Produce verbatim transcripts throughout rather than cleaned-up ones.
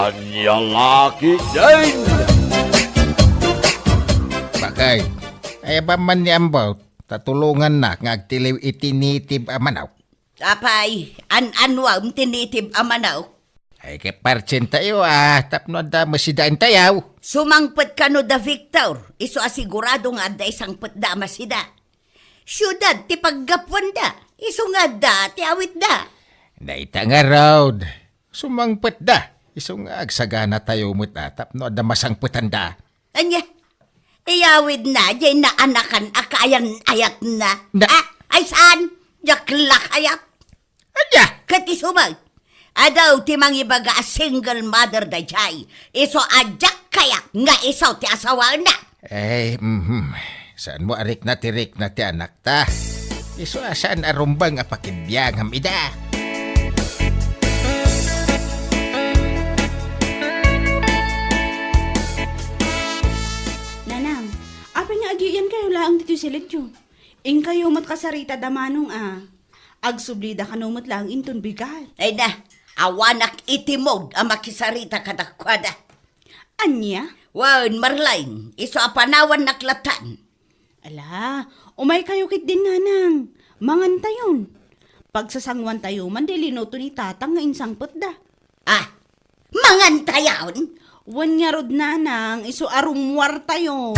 Ania nga ketdin? Bakay, ay, awan man ni Ambaw, ta tulongannak nga agtiliw iti native a manok. Apay, an-anuam ti native a manok? Ay, kapartien tayo, ah, tapno adda masidaentayo. Sumangpet kano da Victor, isu a sigurado nga adda isangpetda a masida. Siudad ti paggapuanda, isu nga adda ti awitda. Dayta ngarud, sumangpetda, isu nga agsaganatayo met a tapno adda masangpetanda. Ania? Iyawidna, diay naanakan a kaayan-ayatna. Na- Ah, ay saan? Diak la kayat. Ania? Ket isu met, adu ti mangibaga a single mother daydiay. Isu a diak kayat nga isu ti asawaenna. Ay, mhm. Saanmo a rikna ti rikna ti anakta? Isu a saan a rumbeng a pakibiangam ida. Nanang, apay nga agiyankayo laeng ditoy silidyo? Inkayo met kasarita da Manong a. Agsublida kano met laeng inton bigat. Ay na, awanak iti mood a makisarita kadakuada. Ania? Wen, Marlene, isu a panawannak lattan. Ala, umaykayo ketdin, Nanang. Mangantayon. Pagsasanguantayo man di linuto ni Tatang nga insangpetda. Ah, mangantayon? Wen ngarud, Nanang, isu a rummuartayo.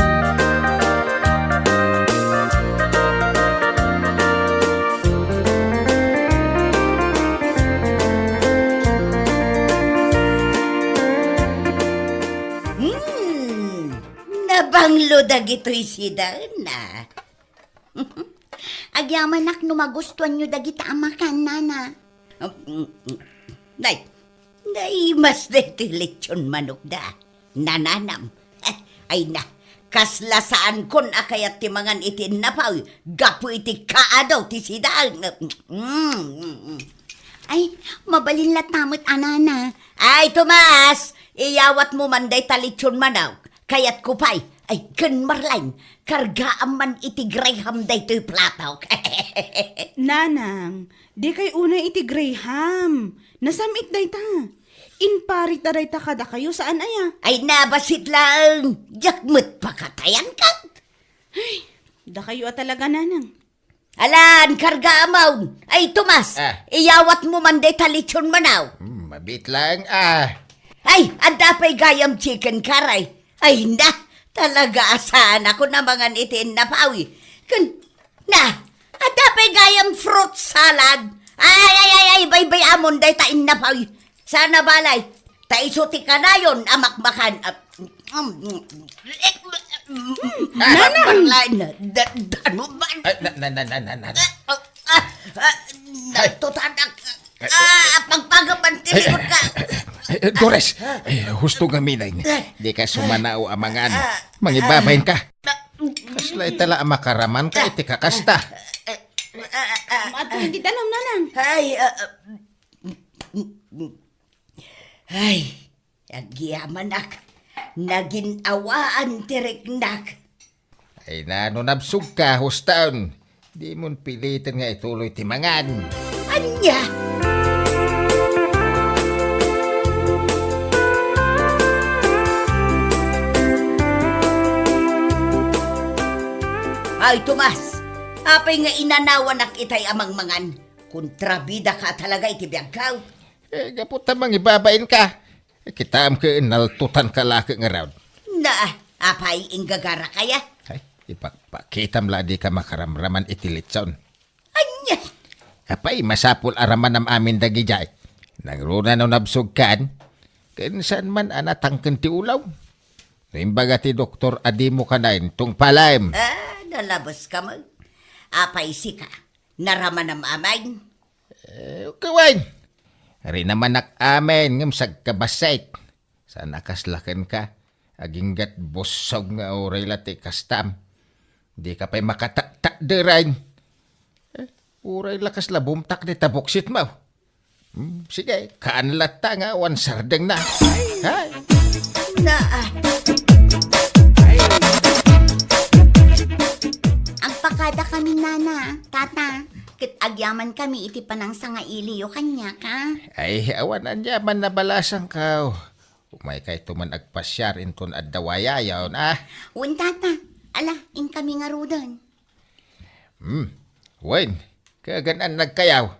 Hmm, nabanglo dagitoy sidaenna. Agyamanak no magustuanyo dagita a makan, Nana. Nay, nay, mas daytoy lechon manok da. Nananam. Eh, ay na, kasla saankon a kayat ti mangan iti innapaw gapu iti kaado ti sidaen. Mm, mm, mm. Ay, mabalin latta met a, Nana. Ay, Tomas, iyawatmo man dayta lechon manok. Kayatko pay. Ay, ken Marlene, kargaam man iti Graham daytoy platok. Nanang, dikay unay iti Graham. Nasam-it dayta. Imparita dayta kadakayo, saan aya? Ay, nabasit laeng. Diak met pakatayan ket. Ay, dakayo a talaga, Nanang. Alan, kargaamon. Ay, Tomas, Ah. iyawatmo man dayta lechon manok. Hmm, mabit laeng, ah. Ay, adda pay gayam chicken curry. Ay, na, talaga a saanakon a mangan iti innapaw. Ken, na, adda pay gayam fruit salad. Ay, ay, ay, ay, baybay-amon dayta innapaw. Sana balay, ta isu ti kanayon a makmakan. Ah, mm, mm, mm, Nanang! Marlene, da-, da-, ano ba? Ay, na, na, na, na, na, na. Ah, ah, ah, Ay. Natutanak. Ay, Ah, pagpagapan ti Ay, likod ka. Ay, Dores, ay, husto nga minay. Di ka sumanao a mangan. Ah, Mangibabain ka. Ah, Kasla itala a makaraman ka iti kakasta. Ah, ah, ah, Maadto iti danum, Nanang. Ay, ah, ah, Ay, agyamanak. Nagin-awaan ti riknak. Ay na, no nabsog ka, hustaon. Dimon piliten nga ituloy ti mangan. Ania? Ay, Tomas, apay nga inanawanak itay a mangmangan? Kontrabida ka talaga iti biagkaw. Eh, gapu ta mangibabain ka. Eh, kitaem ket naltutan ka la ket ngarud. Na, apay, inggagara kaya? Ay, ipakpakitam la di ka makaramraman iti litson. Ania? Apay, masapul a ramanam amin dagidiay. Nangruna no nabsog kan, ken saan man a natangken ti ulaw. No imbaga ti doktor a dimo kanayon, tungpalem. Ah, nalabes ka man. Apay sika, naramanam amin? Eh, okay, wen. Rinamanak amin ngem sagkabassit. Saan a kasla kenka, aginggat bussog nga uray la ti kastam. Di ka pay makataktakderen. Eh, uray la kasla bumtak dita buksitmo. Hmm, sige, kaan latta nga awan sardengna. Hay! Na, ah. Agpakada kami, Nana, Tata, ket agyaman kami iti panangsangailiyo kaniak, a? Ay, awan aniaman a balasangko. Umaykayto man agpasiar inton adda wayayaw, a? Wen, tata. Ala, inkami ngaruden. Hmm. Wen, kagan-annagkayo.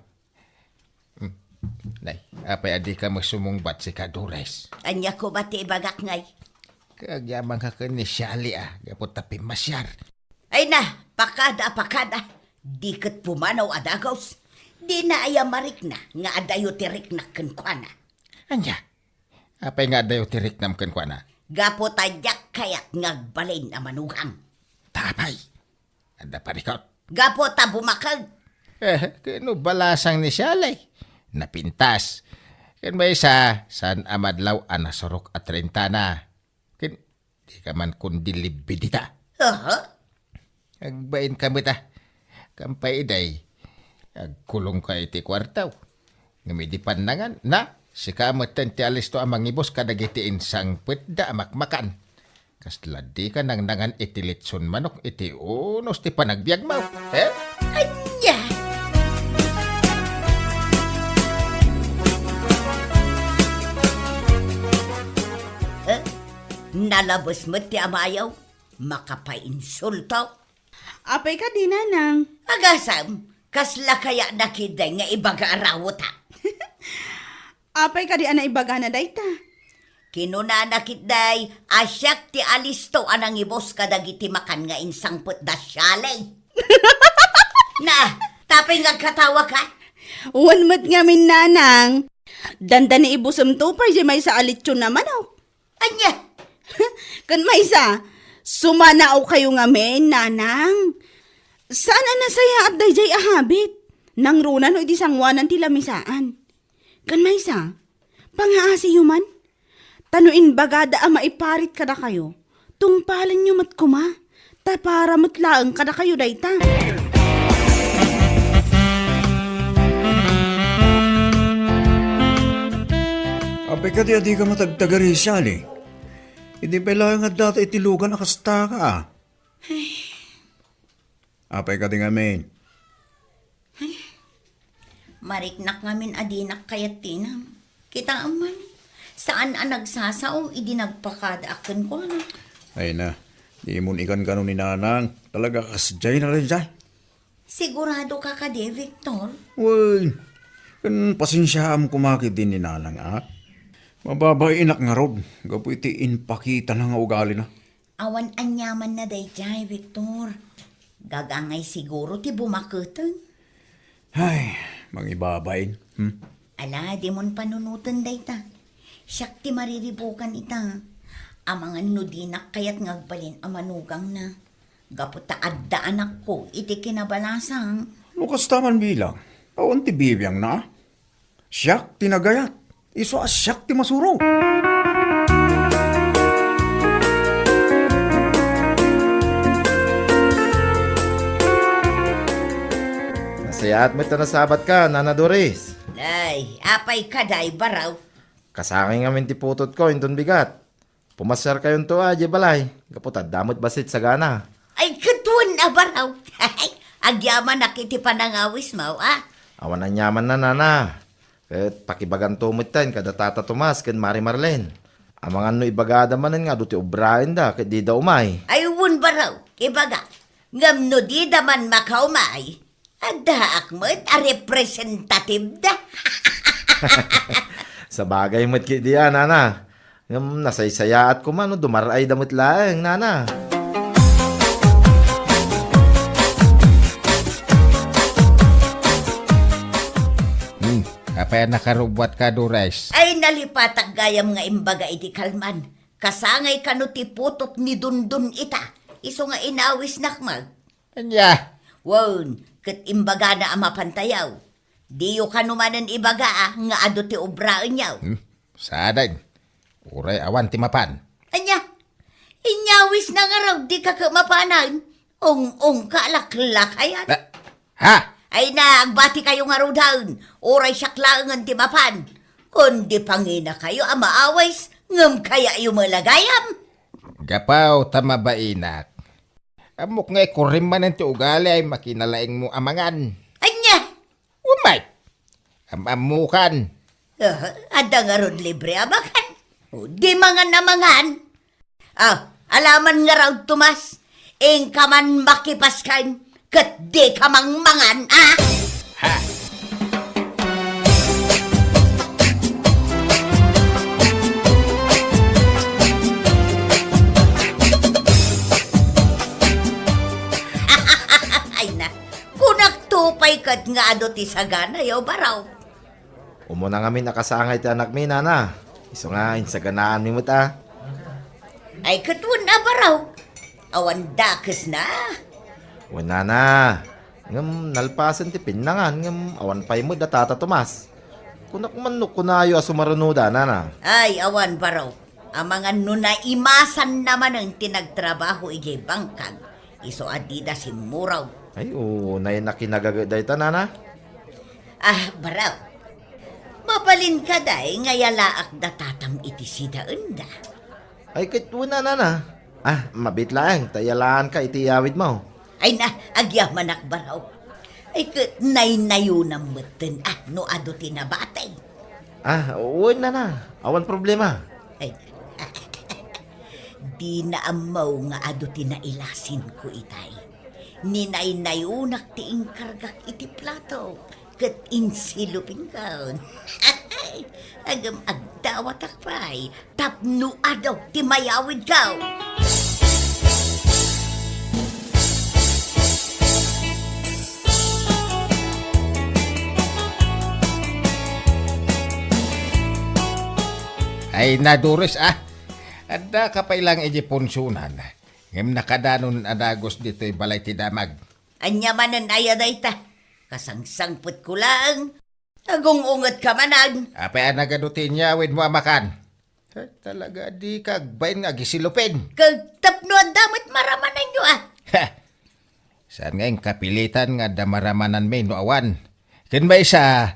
Hmm. Nay, apay a dika masumungbat, sika Dores? Ania koma ti ibagak ngay? Kagyamanka ken ni Shali, a, gapu ta pimmasiar. Ay na, pakada, pakada. Di ket pumanaw a dagus. Dina aya marikna nga adayo ti riknak kenkuana. Ania? Apay nga adayo ti riknam kenkuana? Gapu ta diak kayat nga agbalin a manugang. Ta apay? Adda parikot? Gapu ta bumakeg. Eh, ken no balasang ni Shali, napintas. Ken maysa, saan a madlaw a nasurok a trenta na. Ken dika man kundi libbi dita. Aha. Agbain ka met, a. Kampay iday, agkulongka iti kuartaw. Ngem idi pannangan, na, sika metten ti alisto a mangibus kadagiti insangpetda a makmakan. Kasla dika nangnangan iti litson manok iti unos ti panagbiagmo, eh? Ania? Eh? Nalabes met ti amayo. Makapainsulto. Apay kadi, nanang? Agasam, kasla kaya na ketdi nga ibaga a rawota? Apay kadi a naibagana dayta? Kinunana ketdi a siak ti alisto a nangibus kadagiti makan nga insangpet da Shali. Na, tapay nga agkatawaka? Wen met ngamin, nanang. Dandani ibusemto pay diay maysa a litson a manok. Ania? Ken maysa, sumanaokayo ngamin, nanang. Saan a nasayaat daydiay a habit. Nangruna no idi sangoanan ti lamisaan. Ken maysa, pangaasiyo man. Ta no imbagada a maiparit kadakayo, tungpalenyo met koma. Ta para met laeng kadakayo dayta. Apay kadi a dika matagtagari, Shali? Idi pay laeng adda ta iti lugan a kasta ka, a? Ay. Apay kadi ngamin? Ay, mariknak ngamin a dinak kayat tinam. Kitaem man, saan a nagsasao idi nagpakadaak kenkuana. Ay na, dimon ikankano ni Nanang. Talaga kasdiay na rin dyan. Sigurado ka kadi, Victor? Wen, ken pasensiaam koma ketdi ni Nanang, a? Mababainak ngarud, gapu iti impakitana nga ugalina. Awan aniamanna daydiay, Victor. Gagangay siguro ti bumaketen. Ay, mangibabain. Hmm? Ala, dimon panunoten dayta. Siak ti mariribukan ita. Amangan no dinak kayat nga agbalin a manugangna. Gapu ta adda anakko iti kinabalasang. No kasta man bilang, awan ti bibiangna. Siak ti nagayat, isu a siak ti masuro. Nasayaat met ta nasabatka, Nana Doris. Ay, apay kadi, Baraw? Kasangay ngamin ti putotko inton bigat. Pumasiarkayonto a idiay balay, gapu ta adda met bassit sagana. Ay, ket wen a, Baraw. Agyamanak iti panangawismo, a? Awan aniamanna, Nana. Ket pakibaganto metten kada Tata Tomas ken Mari Marlene. Amangan no ibagada manen nga adu ti obraenda ket dida umay. Ay, wen, Baraw, ibaga. Ngem no dida man makaumay, addaak met a representative da. Sabagay met ketdi a, Nana. Ngem nasaysayaat koma no dumar-ayda met laeng, Nana. Hmm, apay a nakarubbuatka, Dores? Ay, nalipatak gayam nga imbaga iti kalman. Kasangay kano ti putot ni Dondon ita, isu nga inawisnak met. Ania? Wen, ket imbagana a mapantayaw. Diyo kano manen ibaga a nga adu ti obraenyo. Hmm? Sadin. Uray awan ti mapan. Ania? Inyawisna ngarud, dika ket mapanen? Ung-ungka a laklakayan. Ah, ha? Ay na, agbatikayo ngaruden. Uray siak laengen ti mapan. Kundi panginakayo a maawis, ngem kayayo met la gayam. Gapu ta mabainak. Ammok nga ikurim manen ti ugali ay makinalaingmo a mangan. Ania? Umay! Am-ammokan. Ah, adda ngarud libre a makan. O, di mangan a mangan. Ah, alaman nga raod, Tomas. Inka man makipaskan, ket di ka mangmangan, ah? Ha? Ay na, kunak to pay ket nga adu ti sagana, yo, baro. Umuna ngamin a kasangay ti anakmi, nana. Isu nga insaganaanmi met a. Ay, ket wen a, baro. Awan dakesna. Wen, nana. Ngem nalpasen ti pinnangan, ngem awan pay met da Tata Tomas. Kunak man no kunayo a sumarunoda, nana. Ay, awan, baro. Amangan no naimasanna manen ti nagtrabaho idiay bangkag, isu a dida simmurog. Ay, unay nakinagaget dayta, nana. Ah, baro. Mabalin kadi nga yalaak da tatam iti sidaenda? Ay, ket wen a, nana. Ah, mabiit laeng ta yalaanka iti iyawidmo. Ay na, agyamanak, baro. Ay, ket naynayonam metten, ah, no adu ti nabati. Ah, wen, nana. Awan problema. Ay, dina ammo nga adu ti nailasinko itay. Ninaynayonak ti inkargak iti plato, ket insilupinkon. Agem agdawatak pay tapno adu ti mayawidko. Ay, nadures, ah. Addaka pay lang iti punsonan. Ngem nakadanon a dagus ditoy balay ti damag. Ania manen aya dayta? Kasangsangpetko laeng. Agung-ungetka manen. Apay a nagadu ti inyawidmo a makan? Eh, talaga, dika agbain nga agisilupen. Ket tapno adda met maramananyo, ah. Ha! Saan nga inkapilitan nga adda maramananmi no awan? Ken maysa,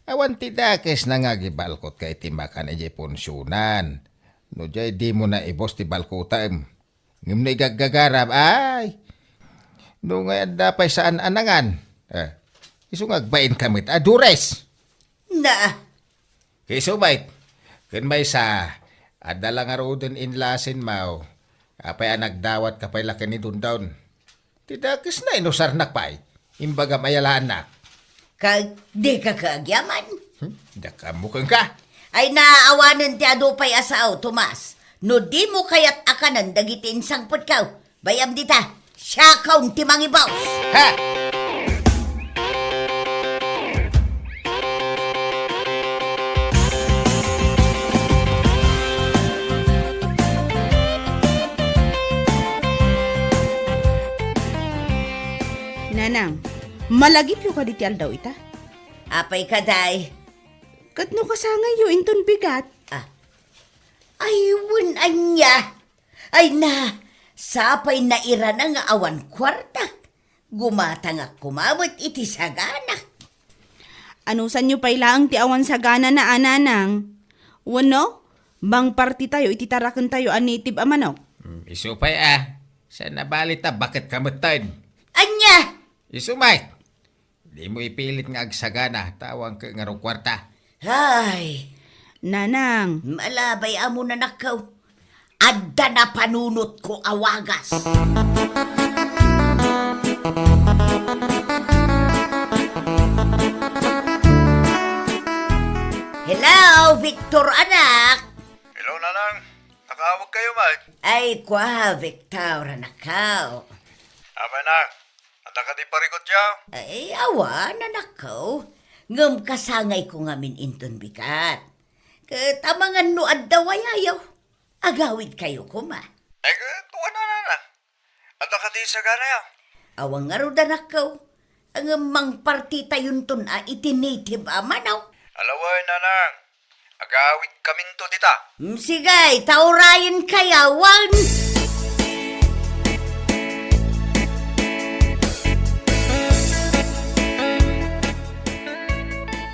awan ti dakesna nga agibalkotka iti makan idiay punsonan. No diay, dimo naibus ti balkotem. Ngem no igaggagaram, ay! No ngay adda pay saan a nangan, eh, isu nga agbainka met a dures. Na, Isu met, ken maysa, adda la ngaruden inlasinmo, apay a nagdawatka pay la ken ni Dondon? Ti dakesna, inusarnak pay. Imbagam a yalaannak. Ka, dika ka agyaman? Hmm? Dakamu kenka? Ay, naawanen ti adu pay a sao, Tomas. No dimo kayat a kanen dagiti insangpetko, bayam dita, siakon ti mangibaw. Ha! Nanang, malagipyo kadi ti aldaw ita? Apay kadi? Ket no kasangayyo inton bigat? Ah. Ay, wen ania? Ay na, sapay nairana nga awan kuartak. Gumatangak koma met iti sagana. Anusanyo pay laeng ti awan saganana, a nanang? Wenno, mangpartitayo iti tarakentayo a native a manok? Mm, isu pay a. Saan a bali ta baket ka metten? Ania? Isu met. Dimo ipilit nga agsagana, ta awan ket ngarud kuarta. Ay! Nanang. Malabay amon, anakko. Adda napanunotko a wagas. Hello, Victor, anak. Hello, Nanang. Nakaawag kayo, Mike? Ay, kwa, Victor, anakko. Apay, Nang? Adda kadi parikutyo? Ay, awan, anakko. Ngem kasangayko ngamin inton bigat. Ket amangan no adda wayayo, agawidkayo koma. Ay, ket wen a, Nanang. Adda kadi saganayo? Awan ngarud, anakko. Ngem mangpartitayonton a iti native a manok. Ala wen, Nanang. Agawidkaminto dita. Mm, sige, ta urayenkayo, wen.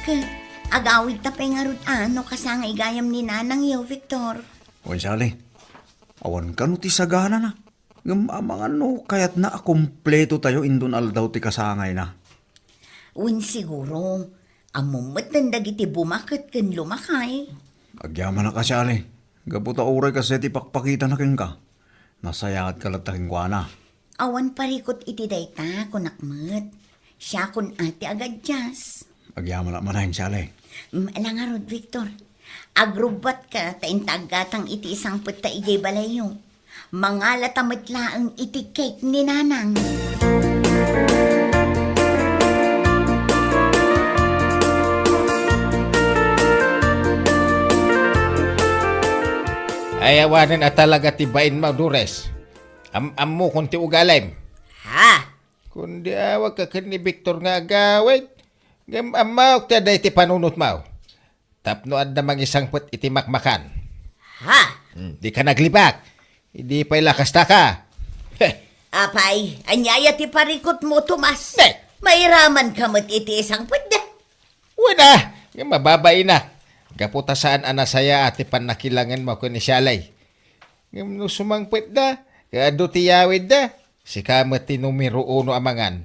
Ket agawidta pay ngarud a no kasangay gayam ni nanangyo, Victor. Wen, Sally, awan kano ti saganana. Ngem amangan no kayatna a kumpletotayo inton aldaw ti kasangayna. Wen, siguro, ammom metten dagiti bumaket ken lumakay. Agyamanak a, Sally. Gapu ta uray kasdiay ti pakpakitana kenka, nasayaatka latta kenkuana. Awan parikut iti dayta, kunak met. Siakon a ti agadjust. Agyamanak manen, Sally. Mm, ala ngarud, Victor. Agrubbuatka ta inta aggatang iti isangpet ta idiay balayyo. Mangalata met laeng iti cake ni Nanang. Ay, awanen a talaga ti bainmo, Dores. Am-ammokon ti ugalim. Ha? Kundi awagka ken ni Victor nga agawid, ngem ammok ti adda iti panunotmo. Tapno adda mangisangpet iti makmakan. Ha? Hmm, dika naglibak. Idi pay la kastaka. Heh. Apay, ania aya ti parikutmo, Tomas? Ne. Mairamanka met iti isangpetda. Wen a, ngem mababainak. Gapu ta saan a nasayaat ti pannakilangenmo ken ni Sally. Ngem no sumangpetda, ket adu ti yawidda, sika met ti numero uno a mangan.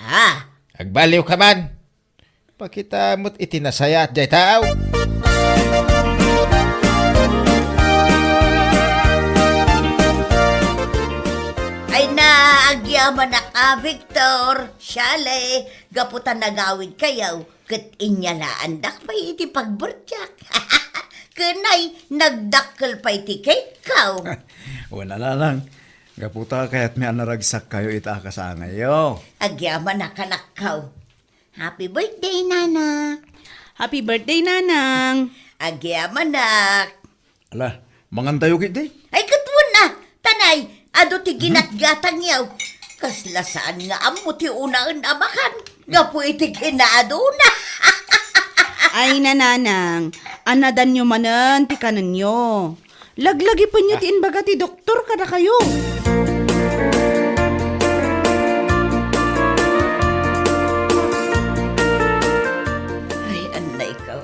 Ha? Agbaliwka man. Pakita met iti nasayaat diay tao. Ay na, agyamanak a, Victor, Sally, gapu ta nagawidkayo, ket inyalaandak pay iti pagbertiak. Ken ay, nagdakkel pay ti cake-ko. Wen a, Nanang, gapu ta kayatmi a naragsakkayo ita a kasangayyo. Agyamanak, anakko. Happy birthday, Nana. Happy birthday, Nanang. Agyamanak. Ala, mangantayo ketdi? Ay, ket wen a, ta nay, adu ti ginatgatangyo. Kasla saan nga ammo ti unaen a makan, gapu iti kinaaduna. Ay, Nanang, anadanyo manen ti kanenyo. Laglagipenyo ti imbaga ti doktor kadakayo. Ay, annayko.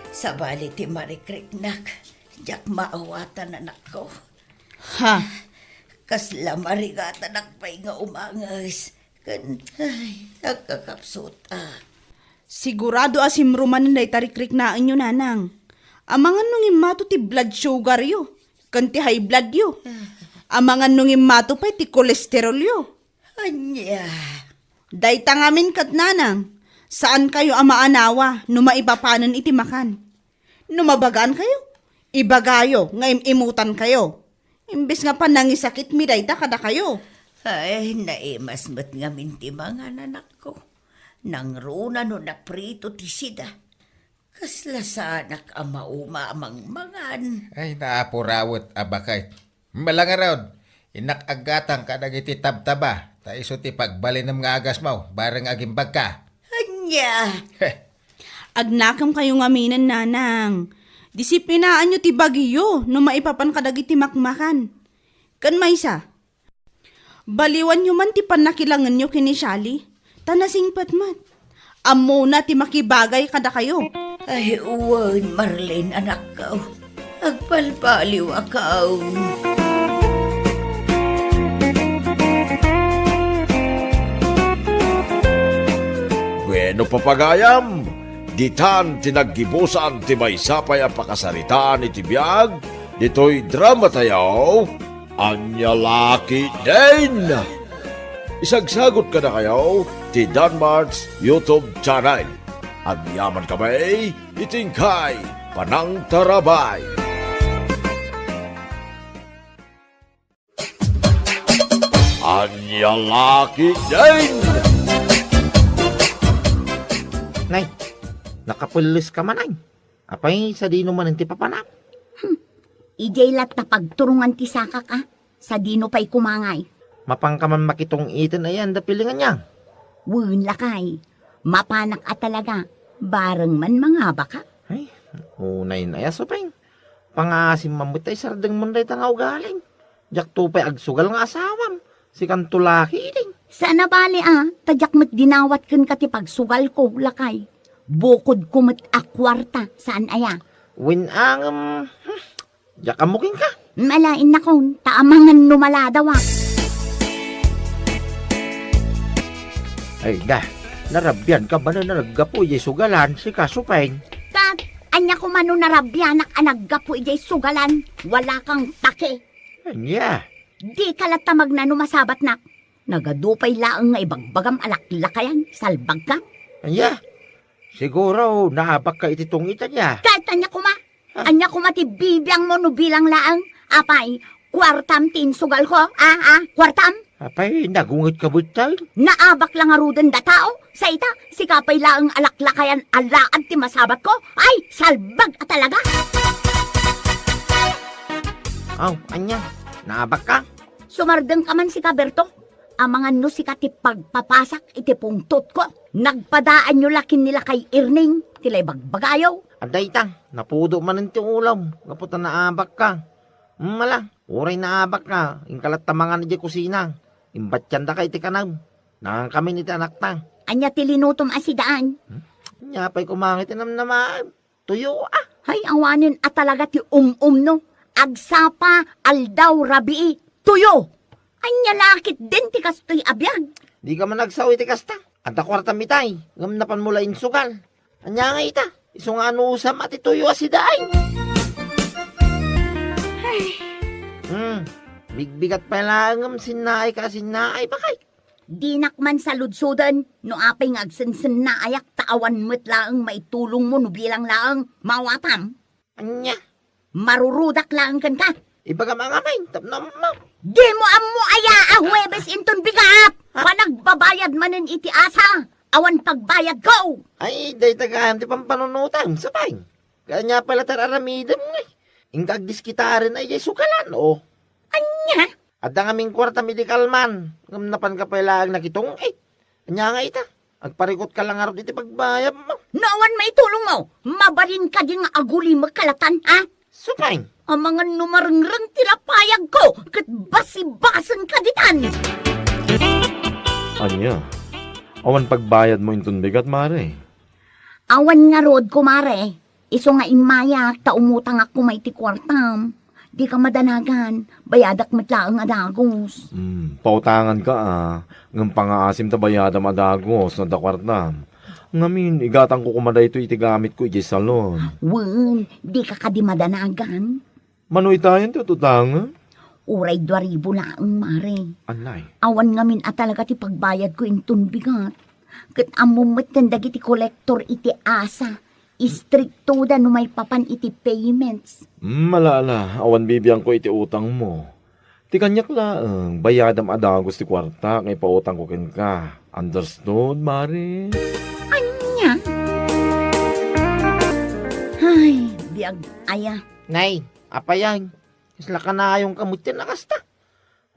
Sabali ti marikriknak. Diak maawatan, anakko. Ha? Kasla marigatanak pay nga umanges. Ken, ay, agkakapsutak. Sigurado a simro manen dayta rikriknaenyo, Nanang. Amangan no ngimmato ti blood sugaryo, ken ti high bloodyo. Amangan no ngimmato pay ti kolesterolyo. Ania? Dayta ngamin ket, Nanang, saankayo a maanawa no maipapanen iti makan. No mabagankayo, ibagayo nga im-imutankayo. Imbes nga panangisakitmi dayta kadakayo. Ay, naimas met ngamin ti mangan, anakko. Nangruna no naprito ti sida. Kasla saanak a mauma a mangmangan. Ay, naapurawet a baket. Malangarod, innak aggatang kadagiti tabtaba, ta isu ti pagbalinem nga agasmo, bareng agimbagka. Ania? Heh. Agnakemkayo ngaminen, Nanang. Disiplinaanyo ti bagiyo no maipapan kadagiti makmakan. Ken maysa, baliwanyo man ti pannakilangenyo ken ni Sally, ta nasingpet met. Ammona ti makibagay kadakayo. Ay, wen, Marlene, anakko. Agbalbaliwakon. Bueno, papagayam, ditan ti naggibusan ti maysa pay a pakasaritaan iti biag ditoy dramatayo, Ania La Ketdin. Isagsagot kadakayo ti Danmart's YouTube channel. Agyamankami iti inkay panangtarabay. Ania La Ketdin. Nay, nakapelles ka man, ay. Apay, sadino man ti papanam? Hmm. Idiay latta pagturongan ti sakak, a. Sadino pay kumangay? Mapanka man makitong-iten ayan da pilingan niya? Wen, lakay. Mapanak a talaga. Bareng man mangabaka. Ay, unay na ya, Supeng. Pangaasim man met tay sardeng mon dayta nga ugaling. Diak to pay agsugal nga asawam. Sikanto laki, iding. Saan a bale, a, ta diak met dinawat kenka ti pagsugalko, lakay. Bukodko met a kuarta, saan aya? Wen, angem, hmm, diak ammo kenka. Malain nakon, ta amangan no maladawa. Ay, da, narabian ka ba na naggapu, idiay sugalan, sika, Supeng? Kat, Ania koma no narabianak a naggapu idiay sugalan, wala kang pake. Ania? Dika latta magna no masabatnak. Nagadu pay laeng nga ibagbagam a laklakayan, salbagka. Ania? Siguro, naabakka iti tungit, ania? Ket ania koma? Ah. Ania koma ti bibiangmo no bilang laeng? Apay, kuartam ti insugalko? Ah, ah, kuartam? Apay, nagungetka metten? Naabak la ngaruden da tao? Sa ita, sika pay laeng a laklakayan a laad ti masabatko? Ay, salbag a talaga! Aw, ania? Naabakka? Sumardengka man sika, Berto. Amangan no sika ti pagpapasak iti pungtotko. Nagpadaanyo la ken ni Lakay Erning, ti la ibagbagayo. Adda ita, napudo manen ti ulam, gapu ta naabakka. Mala, uray naabakka, inka latta mangan idiay kusina. Imbatiandaka iti kanem. Nangankamin iti anakta. Ania ti linutom a sidaan? Hmm? Ania pay koma nga iti namnamaem? Tuyo, ah. Hay, awanen a talaga ti um-um, no? Agsapa, aldaw, rabii, tuyo! Ania la ketdin ti kastoy a biag? Dika man agsao iti kasta. Adda kuartam itay, ngem napanmo la insugal. Ania nga ita? Isu nga anusam a ti tuyo a sidaan. Ay. Hmm. Bigbigat pay laeng ngem sinnaayka a sinnaay, bakay. Dinak man saludsoden no apay nga agsensennaayak ta awan met laeng maitulongmo no bilang laeng, maawatam. Ania? Marurudak laeng kenka. Ibagam a ngamin, tapno ammo. Dimo ammo aya a Huwebes inton bigat? Ha? Panagbabayad manen iti asa. Awan pagbayadko. Ay, dayta gayam ti pampanunotam, sapay. Ania pay latta ti ar-aramidem, ngay? Inka agdiskitaren a idiay sugalan, o. Ania? Adda ngamin kuartam idi kalman, ngem napanka pay laeng nakitungit. Ania nga ita? Agparikutka la ngarud iti pagbayadmo. No awan maitulongmo, mabalin kadi nga agulimekka latan, ha? Supay. Amangan no marengreng ti lapayagko, ket basibasenka ditan. Ania? Awan pagbayadmo inton bigat, mare? Awan ngarud, kumare. Isu nga immayak ta umutangak koma iti kuartam. Dika madanagan, bayadak met laeng a dagus. Hmm, pautanganka, a, ngem pangaasim ta bayadam a dagus no adda kuartam. Ngamin, igatangko koma daytoy iti gamitko idiay salon. Wen, dika kadi madanagan? Mano itayen ti ututangem? Uray dua ribu laeng, mare. Anay. Awan ngamin a talaga ti pagbayadko inton bigat. Ket ammom met ken dagiti kolektor iti asa, istriktoda no maipapan iti payments. Hmm, ala, ala, awan bibiangko iti utangmo. Ti kaniak laeng, bayadam a dagus ti kuarta nga ipautangko kenka. Understood, mare? Ania? Ay, biag aya. Nay, apay, ay. Kasla kanayonka met ti nakasta.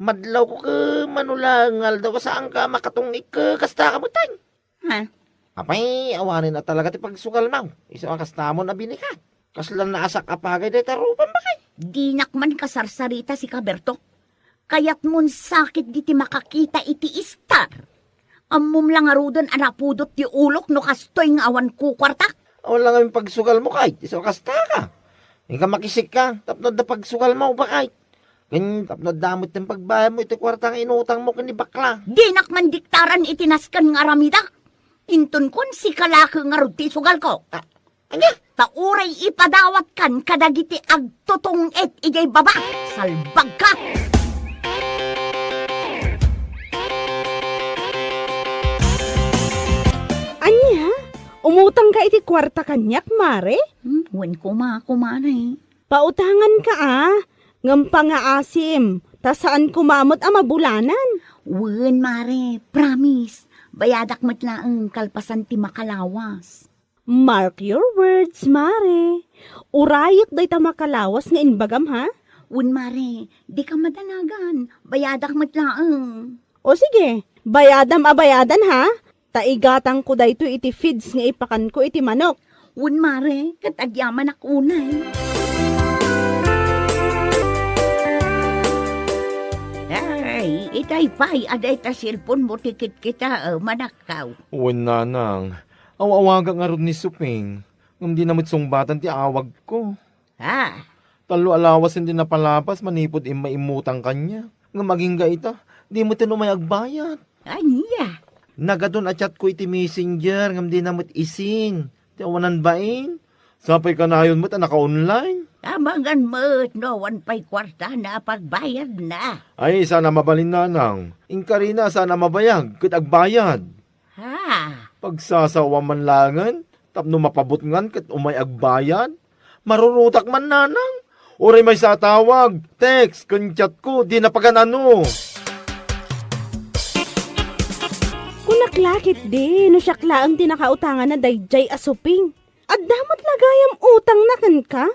Madlawko ket mano la nga aldaw a saanka a makatungit ket kasta ka met, ay. Ha? Apay, awanen a talaga ti pagsugalmo. Isu a kastamon a binikat. Kasla naasak a pagay dayta rupan, bakay. Dinak man kasarsarita, sika, Berto. Kayatmon sakit diti makakita iti istar. Ammom la ngaruden a napudot ti ulok no kastoy nga awan kukuartak. Awan la ngamin pagsugalmo, kay isu a kasta ka. Inka makisikka, tapno adda pagsugalmo, bakay. Ken tapno adda met ti pagbayadmo iti kuarta nga inutangmo ken ni bakla. Dinak mandiktaran iti nasken nga aramidak. Inton kuan, sika la ket ngarud ti isugalko. A-, ania? Ta uray ipadawatkan kadagiti agtutungit idiay baba. Salbagka! Ania? Umutangka iti kuarta kaniak, mare? Hmm, wen koma, kumare. Pautanganka, a, ngem pangaasim, ta saan koma met a mabulanan. Wen, mare, promise. Bayadak met laeng kalpasan ti makalawas. Mark your words, mare. Urayek dayta makalawas nga imbagam, ha? Wen, mare, dika madanagan. Bayadak met laeng. O sige, bayadam a bayadan, ha? Ta igatangko daytoy iti feeds nga ipakanko iti manok. Wen, mare, ket agyamanak unay. Ay, itay pay a dayta cellphone mo ti kitkita, eh, manakkaw. Wen, nanang, aw-awagak ngarud ni Suping, ngem dina met sungbatan ti awagko. Ha? Tallo a lawasen ti napalabas manipud immay immutang kaniak. Ngem agingga ita, di met ten umay agbayad. Ania? Nagadun a chatko iti Messenger ngem dina met isin ti awanan bain. Sapay kanayon met a naka-online. Amangan met no awan pay kuartana a pagbayadna. Ay, saan a mabalin, nanang. Inkarina, saan a mabayag ket agbayad. Ha? Pagsasawa man laengen, tapno mapabutngan ket umay agbayad. Marurutak man, nanang. Uray maysa a tawag, text, ken chat ko, di napagan-ano. Kunak la ketdi, no siak laeng ti nakautangan na daydiay a suping. Adda met la gayam utangna kenka?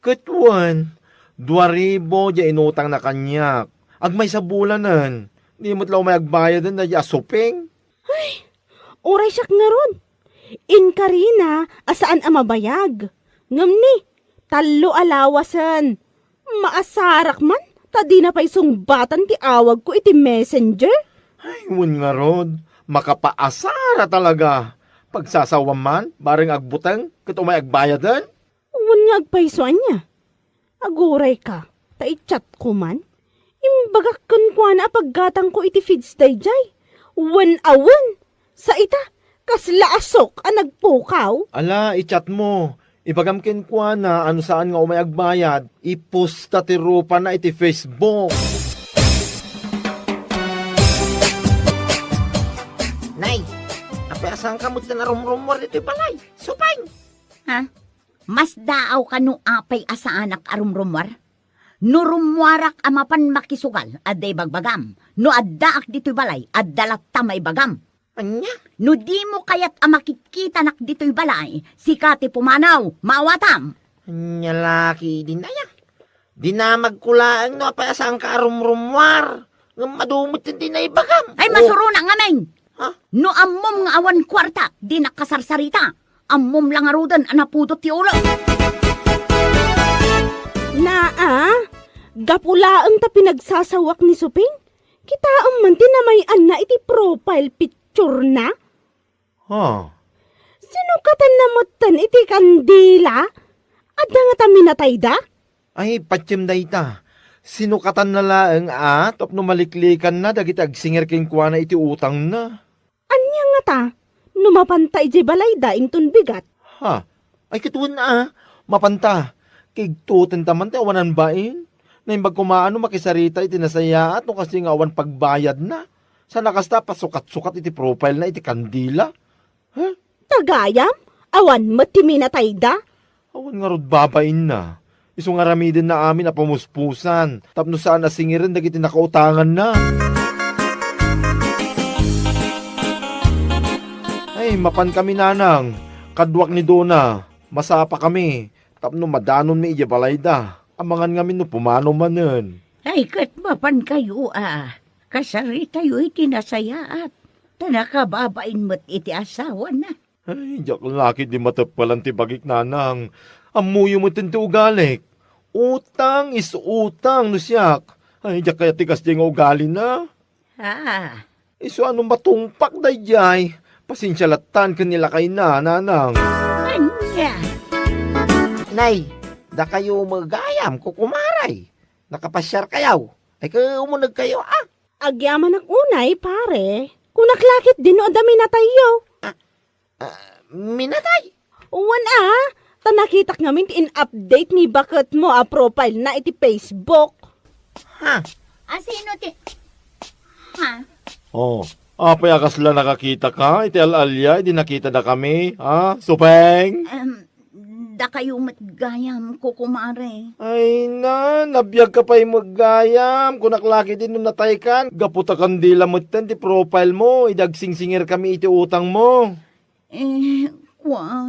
Ket wen, dua ribu diay inutangna kaniak. Agmaysa bulanen, di met la umay agbayaden daydiay a suping. Ay, uray siak ngarud. Inkarina a saan a mabayag. Ngem ni, tallo a lawasen. Maasarak man, ta dina pay sungbatan ti awagko iti messenger. Ay, wen ngarud, makapaasara talaga. Pagsasawa man, bareng agbuteng, ket umay agbayaden. Wen nga agpayso ania? Agurayka, ta i-chat ko man. Imbagak kenkuana a paggatangko iti feeds daydiay. Wen a wen! Sa ita, kasla asok a nagpukaw. Ala, i-chat mo. Ibagam kenkuana a no saan nga umay agbayad, iposta ti rupana iti Facebook. Nay, apay a saanka met a narumrumuar ditoy balay? Supeng! Ha? Masdaawka no apay a saanak a rumrumuar? No rummuarak a mapan makisugal, adda ibagbagam. No addaak ditoy balay, adda latta maibagam. Ania? No dimo kayat a makitkitanak ditoy balay, sika ti pumanaw, maawatam. Ania la ketdin aya? Dinamagko laeng no apay a saanka a rumrumuar. Ngem adu met ti naibagam. Ay, oh, masurona ngamin. Ha? No ammom nga awan kuarta, dinak kasarsarita. Ammom la ngaruden a napudot ti ulo. Naa, gapu laeng ta pinagsasawak ni Suping, kitaem man ti namay-anna iti profile picture-na. Ha? Sinukatanna metten iti kandila? Adda ngata minatayda? Ay, patiem dayta. Sinukatanna laeng a tapno maliklikanna dagiti agsingir kenkuana iti utangna. Ania ngata no mapanta idiay balayda inton bigat? Ha? Ay, ket wen a, mapanta. Kigtutenta man ti awanan bain. Naimbag koma a no makisarita iti nasayaat no kasdi nga awan pagbayadna. Sana kasta, pasukat-sukat iti profile-na iti kandila. Ha? Ta gayam, awan met ti minatayda? Awan ngarud babainna. Isu nga aramidenna amin a pamuspusan, tapno saan a singiren dagiti nakautanganna. Ay, mapankami, nanang. Kaduak ni Dona. Masapakami. Tapno madanonmi idiay balayda. Amangan ngamin no pumanaw manen. Ay, ket mapankayo a kasaritayo iti nasayaat, ta nakababain met iti asawana. Ay, diak la ketdi mateppelan ti bagik, nanang. Ammoyo metten ti ugalik. Utang is utang no siak. Ay, diak kayat ti kasdiay nga ugalina. Ah. Isu a no matungpak daydiay, pasensia lattan ken ni lakayna, nanang. Ania? Nay, dakayo met gayam, kukumaray. Nakapasiarkayo? Ay, kumunegkayo, a? Agyamanak unay, pare. Kunak la ketdi no adda minatayyo. Ah, ah, minatay? Wen a, ta nakitak ngamin ti in-update ni baketmo a profile-na iti Facebook. Ha? A, sino ti, ha? Oh, apay a kasla nakakitaka iti al-alia idi nakitadakami, ha, Supeng? Em, dakayo met gayam, kukumare. Ay na, nabiagka pay met gayam. Kunak la ketdi no nataykan. Gapu ta kandila metten ti profile-mo idi agsingsingirkami iti utangmo. Eh, kua.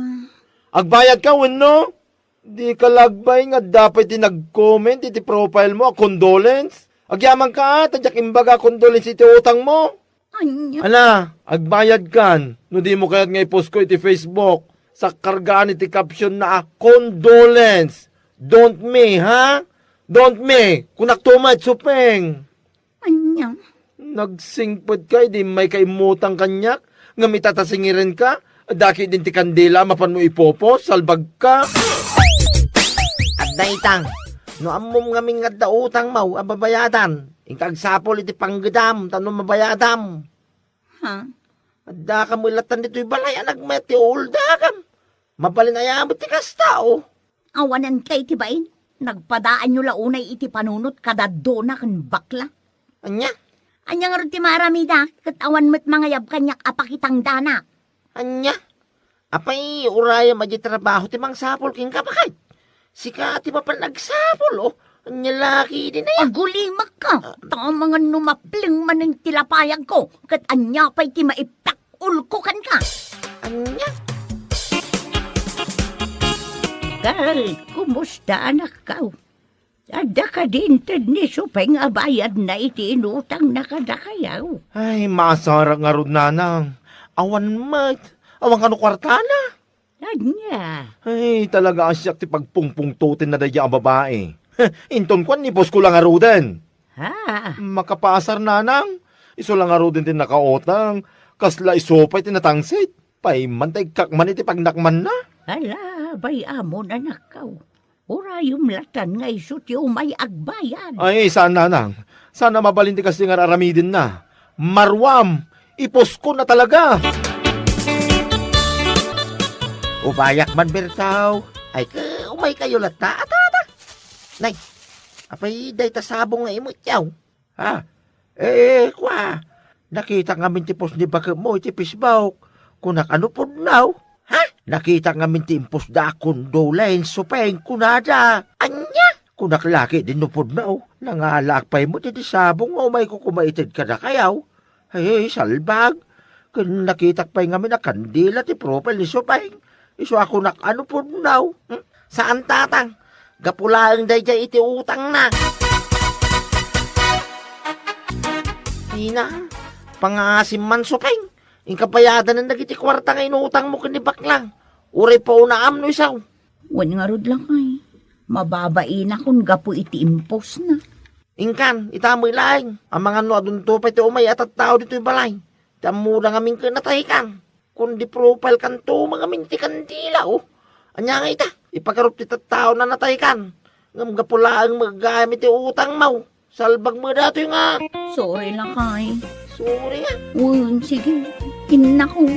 Agbayadka wenno? Dika la agbain nga adda pay ti nag-comment iti profile-mo a condolence? Agyamanka, a, ta diak imbaga a condolence iti utangmo. Ania? Ala, agbayadkan no dimo kayat nga i-post-ko iti Facebook. Sakkargaan iti caption-na a condolence. Don't me, ha? Don't me. Kunakto met, Supeng. Ania? Nagsingpet ka idi immayka immutang kaniak, ngem ita ta singirenka, adda ketdin ti kandila a mapanmo ipopost, salbagka. Adda ita. No ammom ngamin nga adda utangmo a babayadan, inka agsapul iti panggedam tapno mabayadam. Ha? Addaka met lattan ditoy balay a nagmayat ti uuldagam. Mabalin aya met ti kasta, o? Awanen kay ti bain. Nagpadaanyo la unay iti panunot kadaddona ken bakla. Ania? Ania ngarud ti maaramida, ket awan met mangayab kaniak a pakitangdanak. Ania? Apay, urayem a di trabaho ti mangsapul kenka, baket? Sika ti mapan agsapul, o. Ania la ketdin aya? Agulimakka, ta amangan no mapleng manen ti lapayagko, ket ania pay ti maiptak ulko kenka? Ania? Kel, kumusta, anakko? Adda kadi inted ni Supeng a bayadna iti inutangna kadakayaw? Ay, maasarak ngarud, nanang. Awan met. Awan kano kuartana. Ania? Ay, talaga a siak ti pagpungpungtotenna daydiay a babai. Inton kuan, ipusko la ngaruden. Ha? Makapaasar, nanang. Isu la ngaruden ti nakautang. Kasla isu pay ti natangsit. Pay man ta ikkak man iti pagnakmanna. Ala, bay-amon, anakko. Urayem latan nga isu ti umay agbayad. Ay, saan, nanang. Saan a mabalin ti kasta nga ar-aramidenna. Maruam, ipuskon a talaga. Ubayak man, Bertaw. Ay, ka, umaykayo latta. Ata, ata. Nay, apay dayta sabong nga imutyaw? Ha? Eh, kua, nakitak ngamin ti post ni baketmo iti Facebook. Kunak, ano, pudno? Ha? Nakitak ngamin ti impostda a condolence, Supeng, kunada. Ania? Kunak, laki din no pudno. Nangalaak pay met iti sabong nga umayko koma ited kadakayaw. Ay, salbag. Ken nakitak pay ngamin a kandila ti profile ni Supeng. Isu a kunak, ano, pudno? Hmm? Saan, tatang. Gapu laeng daydiay iti utangna. Ina, pangaasim man, Supeng. Inka bayadanen dagiti kuarta nga inutangmo ken ni baklang. Uray paunam no isu. Wen ngarud, lakay. Mababainakon gapu iti impostna. Inkan, ita met laeng. Amangan no adunto pay ti umay a tattao ditoy balay. Ti ammoda ngamin ket nataykan. Kundi profile kanto, mangamin ti kandila, o. Ania nga ita? Ipagarup ti tattao na nataykan. Ngem gapu laeng met gayam iti utangmo. Salbag met datoy nga. Sorry, lakay. Sorry nga. Wen, sige. Innako.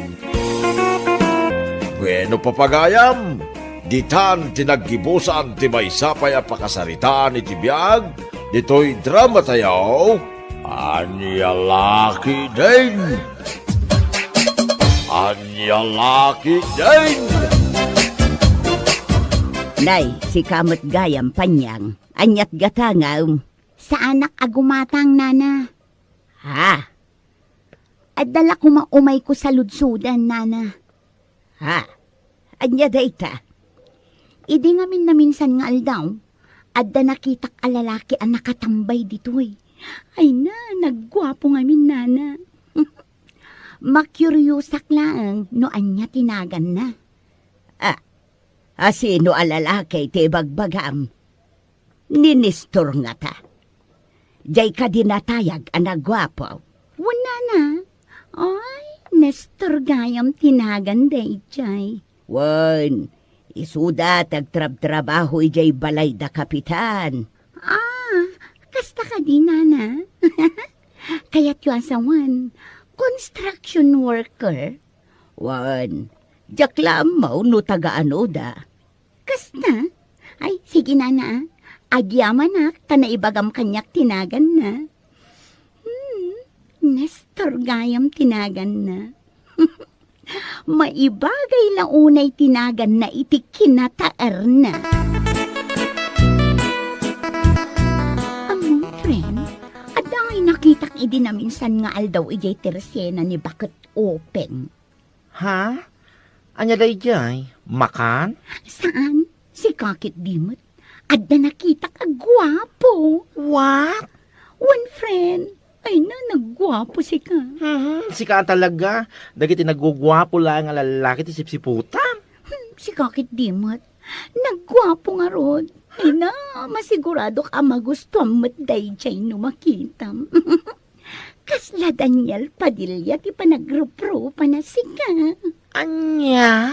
Bueno, papagayam, ditan ti naggibusan ti maysa pay a pakasaritaan iti biag ditoy drama tayo. Ania la ketdin? Ania la ketdin? Nay, sika met gayam, Panyang. Aniat gatangam? Saanak a gumatang, nana. Ha? Adda la koma umayko saludsodan, nana. Ha? Ania dayta? Idi ngamin naminsan nga aldaw, adda nakitak a lalaki a nakatambay ditoy. Ay na, nagguapo ngamin, nana. Makuriosak laeng no ania ti naganna. Ah, a sino a lalaki ti ibagbagam? Ni Nestor ngata. Diay kadi natayag a naguapo. Wen, nana. Ay, Nestor gayam ti nagan daydiay. Wen, isuda ti agtrabtrabaho idiay balay da Kapitan. Ah, kasta kadi, nana? Kayatyo a sawen, construction worker? Wen, diak la ammo no taga-anoda. Kasta? Ay, sige, nana, ah. Agyamanak, ta naibagam kaniak ti naganna. Hmm, Nestor gayam ti naganna. Maibagay la unay ti naganna iti kinataerna. Ammom, friend, adda ngay nakitak idi naminsan nga aldaw idiay tersena ni Baket Openg. Ha? Ania daydiay? Makan? Saan? Sika ketdi met. Adda nakitak a guapo. What? Wen, friend. Ay na, nagguapo sika. Mhm, sika talaga. Dagiti nagguguapo laeng a lalaki ti sipsiputam. Hmm, sika ketdi met. Nagguapo ngarud. Ay na, masiguradok a magustuam met daydiay no makitam. Kasla Daniel Padilla ti panagruprupana sika. Ania?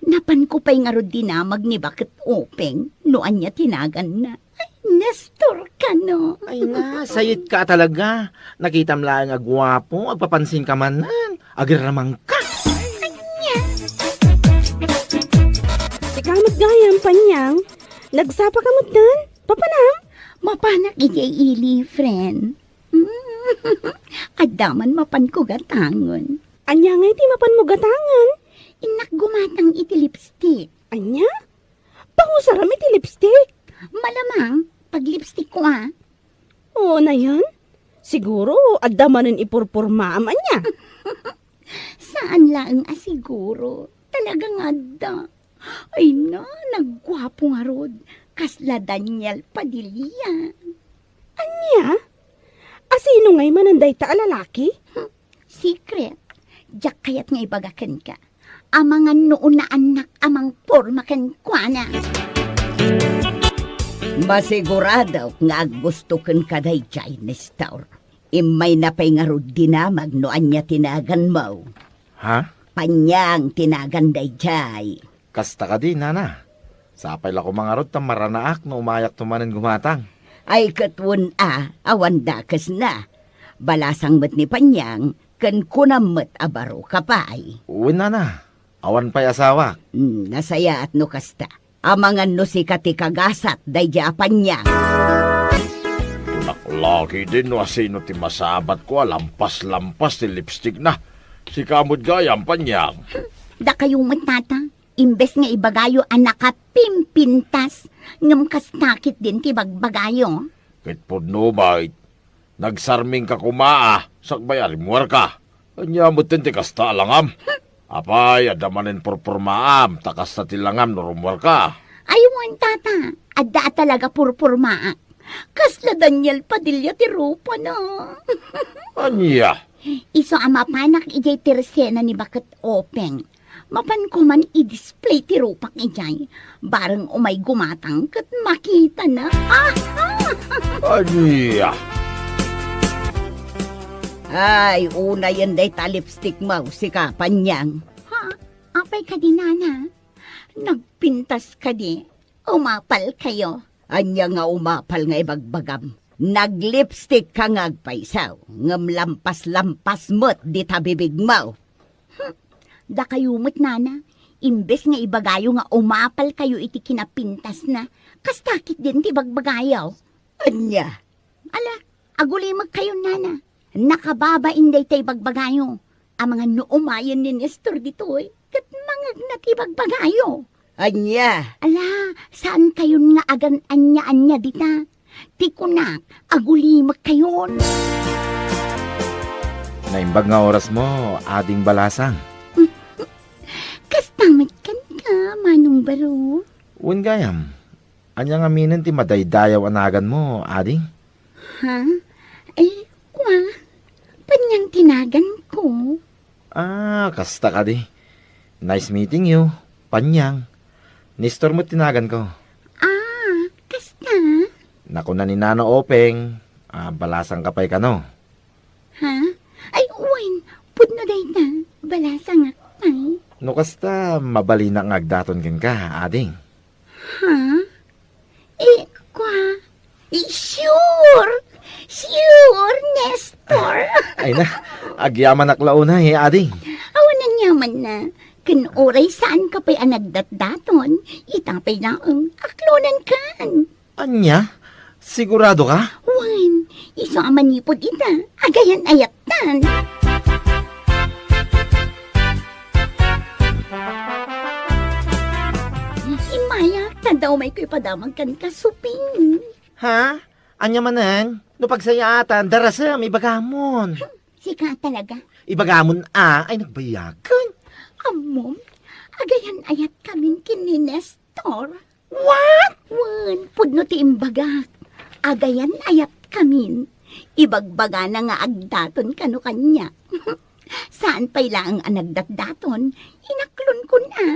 Napanko pay ngarud dinamag ni Baket Openg no ania ti naganna. Ay, Nestor kano. Ay na, sayitka talaga. Nakitam laeng a guapo, agpapansinka manen. Agramangka. Ania? Ayan, Panyang. Nagsapa ka metten? Papanam? Mapanak idiay ili, friend. Adda man mapanko gatangen. Ania ngay ti mapanmo gatangen? Innak gumatang iti lipstick. Ania? Pangusaram iti lipstick? Malamang, pag-lipstick ko, ah. Oo, nayan. Siguro, adda manen ipurpurmaam, ania? Saan laeng a siguro. Talagang adda. Ay na, nagguapo ngarud. Kasla Daniel Padilla. Ania? Asino ngay manen dayta a lalaki? Hmm, secret. Diak kayat nga ibaga kenka. Amangan no unaannak a mangporma kenkuana. Masiguradok nga aggusto kenka daydiay, Nestor. Immayna pay ngarud dinamag no ania ti naganmo. Ha? Panyang ti nagan daydiay. Kasta kadi, nana. Sapay la koma ngarud ta maranaak no umayakto manen gumatang. Ay, ket wen a, awan dakesna. Balasang met ni Panyang, ken kunam met a baro ka pay. Wen, nana. Awan pay asawak. Hmm, nasayaat no kasta. Amangan no sika ti kagasat daydiay a Panyang. Kunak la ketdin no asino ti masabatko a lampas-lampas ti lipstickna. Sika met gayam, Panyang. Dakayo met, tata. Imbes nga ibagayo a nakapimpintas, ngem kasta ketdin ti bagbagayo. Ket pudno met, nagsarmingka koma a sakbay a rimmuarka. Ania metten ti kasta a langam? Apay, adda manen purpurmaam, ta kasta ti langam no rummuarka. Ay, wen, tata, adda a talaga purpurmaak. Kasla Daniel Padilla ti rupana. Ania? Isu a mapanak idiay tersena ni Baket Openg. Mapanko man i-display ti rupak idiay. Bareng umay gumatang ket makitana. Aha! Ania? Ay, unayen dayta lipstick mo, sika, Panyang. Ha? Apay kadi, nana? Nagpintas kadi? Umapal kayo. Ania nga umapal nga ibagbagam? Naglipstick ka nga agpayso, ngem lampas-lampas met dita bibigmo. Hmm, dakayo met, nana, imbes nga ibagayo nga umapal kayo iti kinapintasna, kasta ketdin ti bagbagayo. Ania? Ala, agulimekkayon, nana. Nakababain dayta ibagbagayo. Amangan no umayen ni Nestor ditoy, ket mangegna ti ibagbagayo. Ania? Ala, saan kayon nga agan-ania-ania dita? Ti kunak, agulimekkayon. Naimbag nga oras mo, ading Balasang. Kasta met kenka, Manong Baro. Wen gayam, ania ngaminen ti madaydayaw a naganmo, ading? Ha? Ay, kua, Panyang ti naganko. Ah, kasta kadi. Nice meeting you, Panyang. Nestor met ti naganko. Ah, kasta? Nakuna ni Nana Openg, ah, balasangka pay kano. Ha? Ay, wen, pudno dayta, balasangak pay. No kasta, mabalinak nga agdaton kenka, ading. Ha? Eh, kua? Eh, sure! Sure, Nestor! Ay na, agyamanak la unay, ading. Awan aniamanna. Ken uray saanka pay a nagdatdaton, ita pay laeng, aklonankan. Ania? Sigurado ka? Wen, isu a manipud ita, agayan-ayattan. Immay a, ta daw umayko ipadamag kenka, Suping. Ha? Ania manen? No pagsayaatan, darasem, ibagamon. Sika talaga. Ibagamon a, ay nagbayagan. Ammom, agayan-ayatkamin ken ni Nestor. What? Wen, pudno ti imbagak. Agayan-ayatkamin. Ibagbagana nga agdaton kano kaniak. Saan pay laeng a nagdatdaton, inaklonkon a.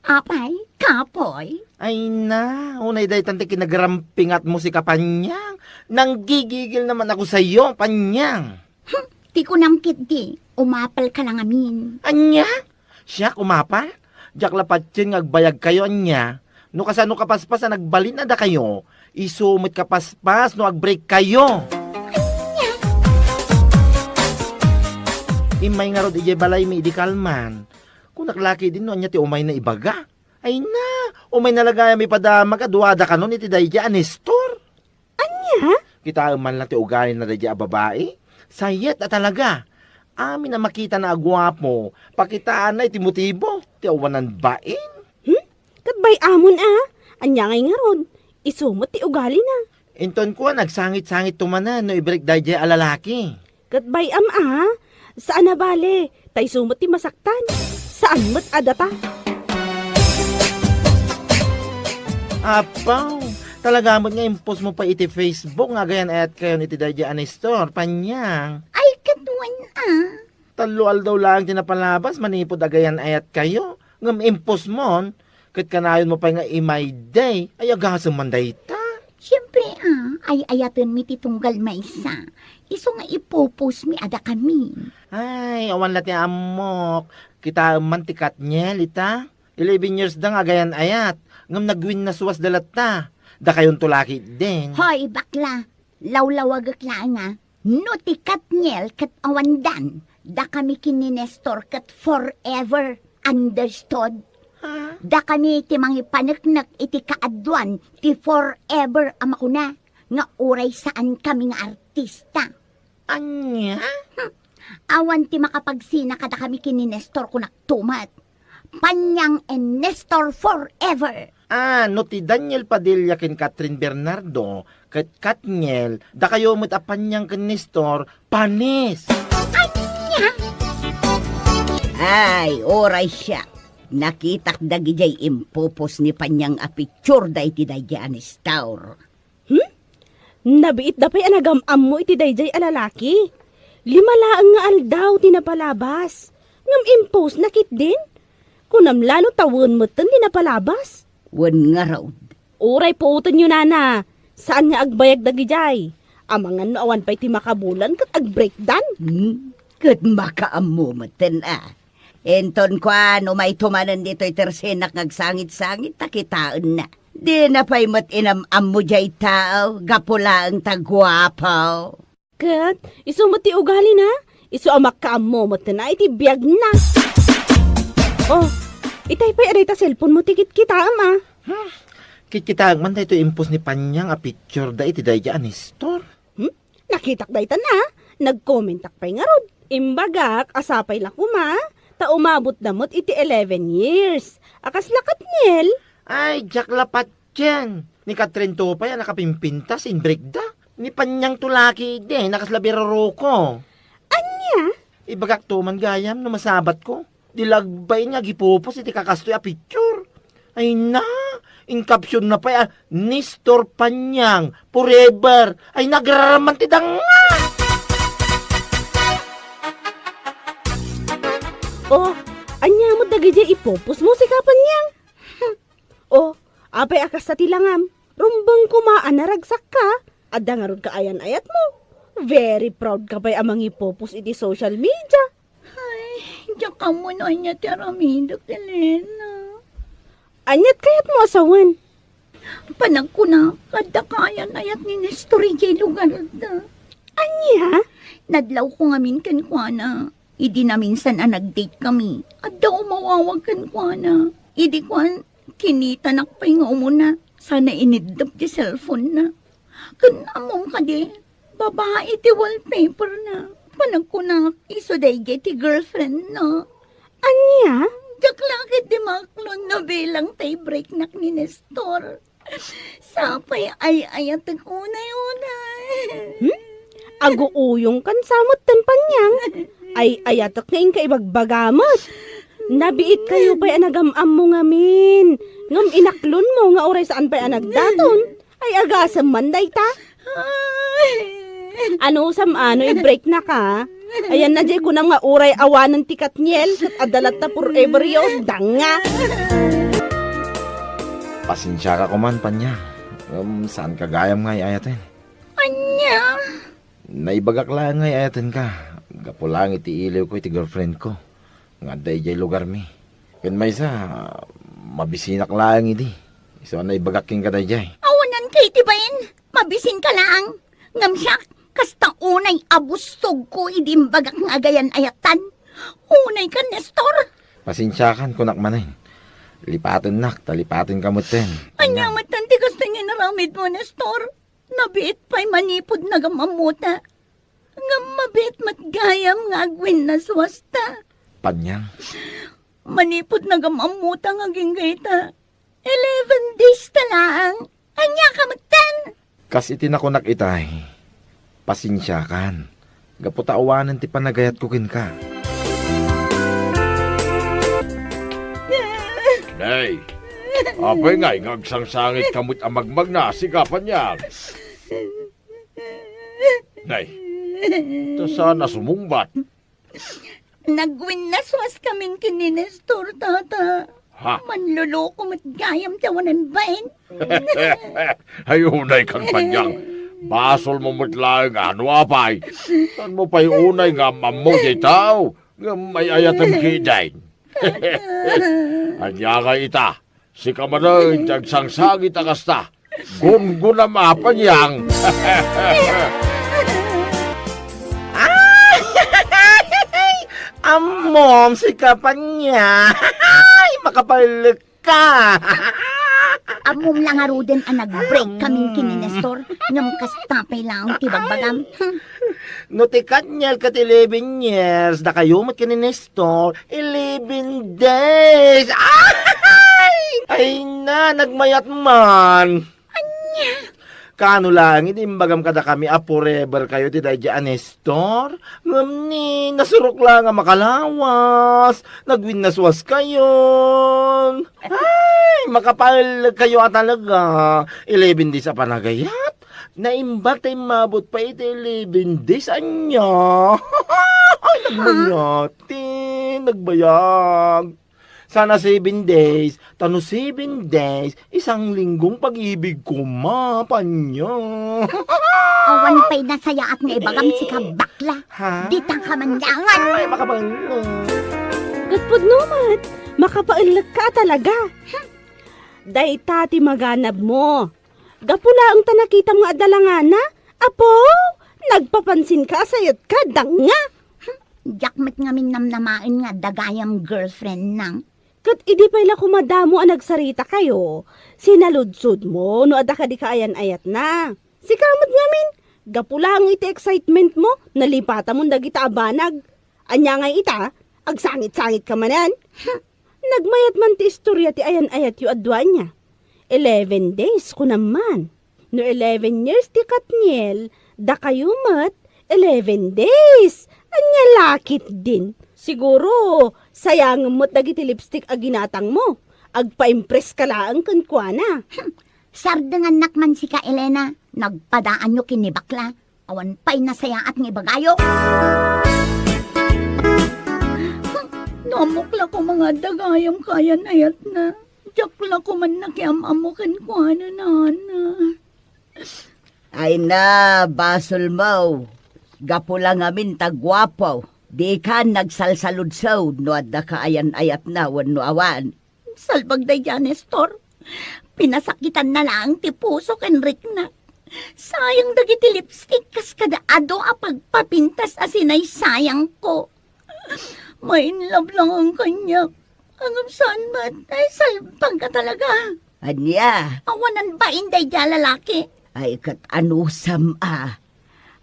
Apay, kapoy? Ay na, unay daytan ti kinagarampingatmo, sika Panyang. Nanggigigil naman ako sayo, Panyang. Hmm, ti kunam ketdi, umapalka la ngamin. Ania? Siak umapal? Diak la patien nga agbayagkayo, ania? No kasano kapaspas a nagbalin a dakayo, isu met kapaspas no agbreakkayo. Ania? Immay ngarud idiay balaymi idi kalman. Kunak la ketdin no ania ti umayna ibaga. Ay na, Umayna la gayam ipadama kaduada kanon iti daydi a Nestor. Ania? Kitaem man la ti ugalina daydi a babai. Sayat a talaga. Amin a makitana a guapo, pakitaanna iti motibo ti awanan bain. Hmm? Ket bay-amon a. Ania ngay ngarud? Isu met ti ugalina. Inton kua, nagsangit-sangit to manen no i-break daydi a lalaki. Ket bay-am a, saan a bale, ta isu met ti masaktan. Saan met a data. Apaw, talaga met nga impostmo pay iti Facebook nga agayan-ayatkayon iti daydi a Nestor, Panyang. Ay, ket wen a. Tallo aldaw laeng ti napalabas manipud agayan-ayatkayo, ngem impostmon, ket kanayonmo pay nga imayday. Ay, agasem man dayta. Siempre a, ay-ayatenmi ti tunggal maysa. Isu nga ipopostmi a dakami. Ay, awan la ti ammok. Kitaem man ti Katniel ita. Eleven years da nga agayan-ayat, ngem nagwinnaswasda latta. Dakayonto la ketdin. Hoy, bakla! Lawlawagek laeng a, no ti Katniel ket awandan, dakami ken ni Nestor ket forever, understood? Ha? Dakami ti mangipaneknek iti kaaduan ti forever a makuna nga uray saan kami nga artista. Ania? Hmm. Awan ti makapagsina kadakami ken ni Nestor, kunak tumet. Panyang and Nestor forever! Ah, no ti Daniel Padilla ken Catherine Bernardo ket Katniel, dakayo met a Panyang ken Nestor, panis! Ania? Ay, uray siak. Nakitak dagidiay impopos ni Panyang a picture da iti daydi a Nestor. Hmm? Nabiitda pay a nagam-ammo iti daydiay a lalaki. Lima laeng nga aldaw ti napalabas. Ngem impostna ketdin? Kunam la no ta wen metten ti napalabas? Wen ngarud. Uray puotenyo, nana. Saan nga agbayag dagidiay. Amangan no awan pay ti makabulan ket agbreakdan. Hmm? Ket makaammo metten a. Inton kuan, umayto manen ditoy tersenak nga agsangit-sangit ta kitaenna. Dina pay met inam-ammo diay tao, gapu laeng ta guapo. Ket isu met ti ugalina, isu a makaammo met na iti biagna. Oh, itay pay a dayta cellphone mo ti kitkitaem a. Hmm, kitkitaek man daytoy impos ni Panyang a picture da iti daydi a Nestor. Hmm? Nakitak daytan a, nagkomentak pay ngarud. Imbagak a sapay la koma, ta umabot da met iti eleven years. A kasla Katniel? Ay, diak la patien. Ni Katrin to pay a nakapimpintas, inbreakda. Ni Panyang to la ketdi, nakasla biraroko. Ania? Ibagak to man gayam no masabatko. Di la agbain nga agipupos iti kakastoy a picture. Ay na, in caption na pay a, "Nestor Panyang, forever." Ay, nagraraman ti danga! Oh, ania met dagidiay ipupos mo, sika Panyang? Oh, apay a kasta ti langam? Rumbeng koma a naragsakka. Adda ngarud kaayan-ayatmo. Very proud ka pay a mangipupos iti social media. Ay, diak ammo no ania ti aramidek, Elena. Aniat kayatmo a sawen? Panagkunak, adda kaayan-ayat ni Nestor idiay lugarda. Ania? Nadlawko ngamin kenkuana. Idi naminsan a nag-date kami, adda umawawag kenkuana. Idi kuan, kinitanak pay nga umuna, sana iniddep ti cellphone-na. Ken ammom kadi, babai ti wallpaper-na. Panagkunak, isu daydiay ti girlfriend-na. Ania? Diak la ketdi maklon no bilang ta i-breaknak ni Nestor. Sapay ay-ayatek unay-unay. Hmm? Aguuyongkan sa metten, Panyang. Ay-ayatek nga inka ibagbaga met. Nabiit kayo pay a nagam-ammo ngamin. Ngem inaklonmo nga uray saan pay a nagdaton. Ay, agasem man dayta. Ay. Anusam a no i-breaknaka? Ayanna diay kunam nga uray awanen ti Katniel, ket adda latta forever yo, danga. Pasensiaka koman, Panyang. Ngem saanka gayam nga ay-ayaten. Ania? Naibagak laeng nga ay-ayatenka. Gapu laeng iti iliwko iti girlfriendko nga adda idiay lugarmi. Ken maysa, mabisinak laeng idi. Isu a naibagak kenka daydiay. Awanan kay iti bain, mabisinka laeng. Ngem siak, kasta unay a bustogko idi imbagak nga agayan-ayatan. Unayka, Nestor. Pasensiakan, kunak manen. Lipatennak, ta lipatenka metten. Ania metten ti kasta nga inaramidmo, Nestor? Nabiit pay manipud nagam-ammota. Ngem mabiit met gayam nga agwinnaswasta. Panyang. Manipud nagam-ammota nga agingga ita, eleven days ta laeng. Ania ka metten? Kas iti nakunak itay, pasensiakan, gapu ta awanen ti panagayatko kenka. Nay, apay ngay nga agsangsangitka met a magmagna, sika Panyang? Nay, ta saan a sumungbat? Nagwinnaswaskamin ken ni Nestor, tata. Ha? Manloloko met gayam ti awanan bain. Ay, unay kan Panyang. Basolmo met laeng a no apay. Saanmo pay unay nga am-ammo diay tao nga ay-ayatem ketdin. Ania ngay ita? Sika manen ti agsangsangit a kasta. Gumgunam a Panyang. Ay! Ammom, sika Panyang. Ay, makapaellek ka. Ammom la ngaruden a nag-break kamin ken ni Nestor, ngem kasta pay laeng ti bagbagam. Hmm. No ti Katniel ket eleven years, dakayo met ken ni Nestor, eleven days. Ay! Ay na, nagmayat man. Ania? Kaano laeng idi imbagam kadakami a forever kayo ti daydi a Nestor? Ngem ni, nasurok laeng a makalawas. Nagwinnaswas kayon. Ay, makapaellek kayo a talaga. Eleven days a panagayat. Naimbag ta immabot pay iti eleven days, ania? Ay, nagmayat, ti, nagbayag. Saan a seven days, ta no seven days, isang linggong pag-ibig koma, Panyang. Awan pay nasayaat nga ibagam, sika bakla. Ha? Dita ka man laengen. Ay, makapaellek. Ket pudno met, makapaellek ka a talaga. Dayta ti maganabmo. Gapu laeng ta nakitam nga adda langana, apo, nagpapansinka a sayotka, danga. Diak met ngamin namnamaen nga adda gayam girlfriend nang. Ket idi pay la koma damo a nagsaritakayo, sinaludsodmo no adda kadi kaayan-ayatna. Sika met ngamin, gapu laeng iti excitementmo, nalipatamon dagita a banag. Ania ngay ita? Agsangit-sangit ka manen? Nagmayat man ti istoria ti ayan-ayatyo a dua ania. Eleven days, kunam man. No eleven years ti Katniel, dakayo met, eleven days. Ania la ketdin? Siguro, sayangem met dagiti lipstick a ginatangmo. Agpa-impress ka laeng kenkuana. Sardengannak man sika, Elena. Nagpadaanyo ken ni bakla. Awan pay nasayaat nga ibagayo. No ammok la koma nga adda gayam kaayan-ayatna, diak la koma nakiam-ammo kenkuana, nana. Ay na, basolmo. Gapu la ngamin ta guapo, dika nagsalsaludsod no adda kaayan-ayatna wenno awan. Salbag daydiay a Nestor. Pinasakitanna laeng ti puso ken riknak. Sayang dagiti lipstick kas kada adu a pagpapintas a sinaysayangko. Ma-in love laeng kaniak. Ngem saan met, ay, salbag ka talaga. Ania? Awanan bain daydiay a lalaki. Ay, ket anusam a.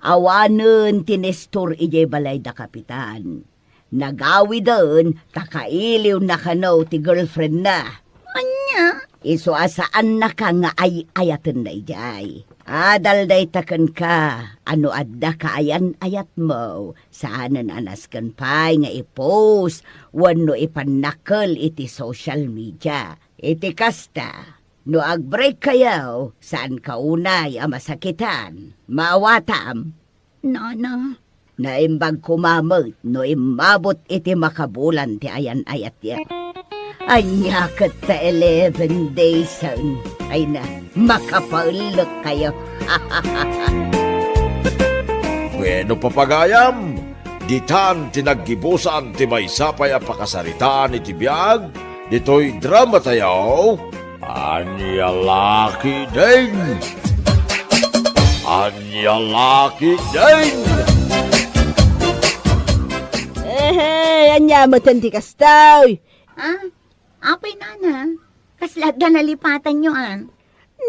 Awanen ti Nestor idiay balay da Kapitan. Nagawiden ta kailiwna kano ti girlfriendna. Ania? Isu a saannaka nga ay-ayatenna idiay. Adal dayta kenka a no adda kaayan-ayatmo, saanen a nasken pay nga i-post wenno ipannakkel iti social media. Iti kasta, no ag-break kayo, saanka unay a masakitan. Maawatam? Nana. Naimbag koma met no immabot iti makabulan ti ayan-ayatyo. Ania ket ta eleven daysen? Ay na, makapaellek kayo. Bueno, papagayam, ditan ti naggibusan ti maysa pay a pakasaritaan iti biag ditoy drama tayo. Ania la ketdin? Ania la ketdin? Ehey, ania met ti kasta? Ah? Apay, nana, kasla adda nalipatanyo, a?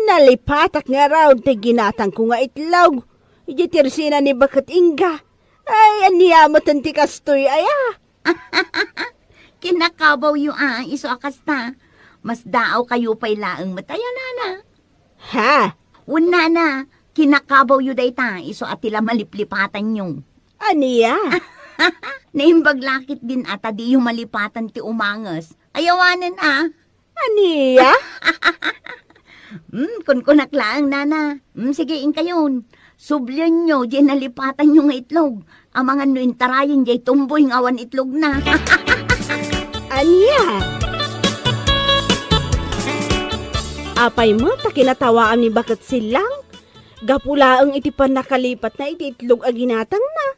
Nalipatak ngarud ti ginatangko nga itlog. Idiay tersina ni baket Inga. Ay, ania metten ti kastoy, aya? Kinakabawyo, a, isu a kasta. Masdaawkayo pay laeng met aya, nana. Ha? Wen, nana, kinakabawyo dayta, isu a ti la maliplipatanyo. Ania? Naimbag la ketdin a ta diyo malipatan ti umanges. Ay awanen, a. Ania? Hmm, kunkunak laeng, nana. Hmm, sige, inkayon. Sublienyo diay nalipatanyo nga itlog. Amangan no intarayen diay tumboy nga awan itlogna. Ania? Apay met ta kinatawaam ni baket Sillang? Gapu laeng iti pannakalipatna iti itlog a ginatangna.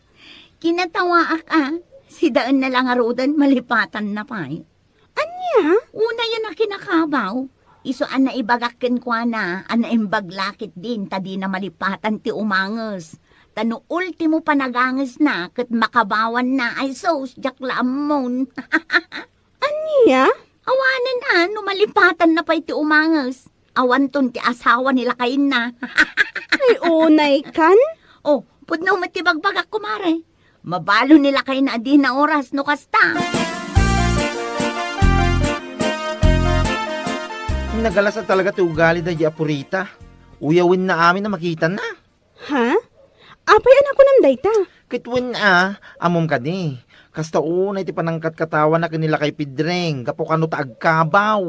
Kinatawaak, a. Sidaenna la ngaruden, malipatanna pay. Ania? Unayen a kinakabaw. Isu a naibagak kenkuana a naimbag la ketdin ta dina malipatan ti umanges. Ta no ultimo panagangesna ket makabawanna, ay sus, diak la ammon. Ania? Awanen a, no malipatanna pay ti umanges. Awanton ti asawa ni lakayenna. Ay, unay kan? Oh, pudno met ti bagbagak, kumare. Mabalo ni lakayna a dina oras no kasta. Nagalas a talaga ti ugali daydi a Purita. Uyawenna amin a makitana. Ha? Apay a nakunam dayta? Ket wen a, ammom kadi, kasta unay ti panangkatkatawana ken ni lakay Pedreng gapu kano ta agkabaw.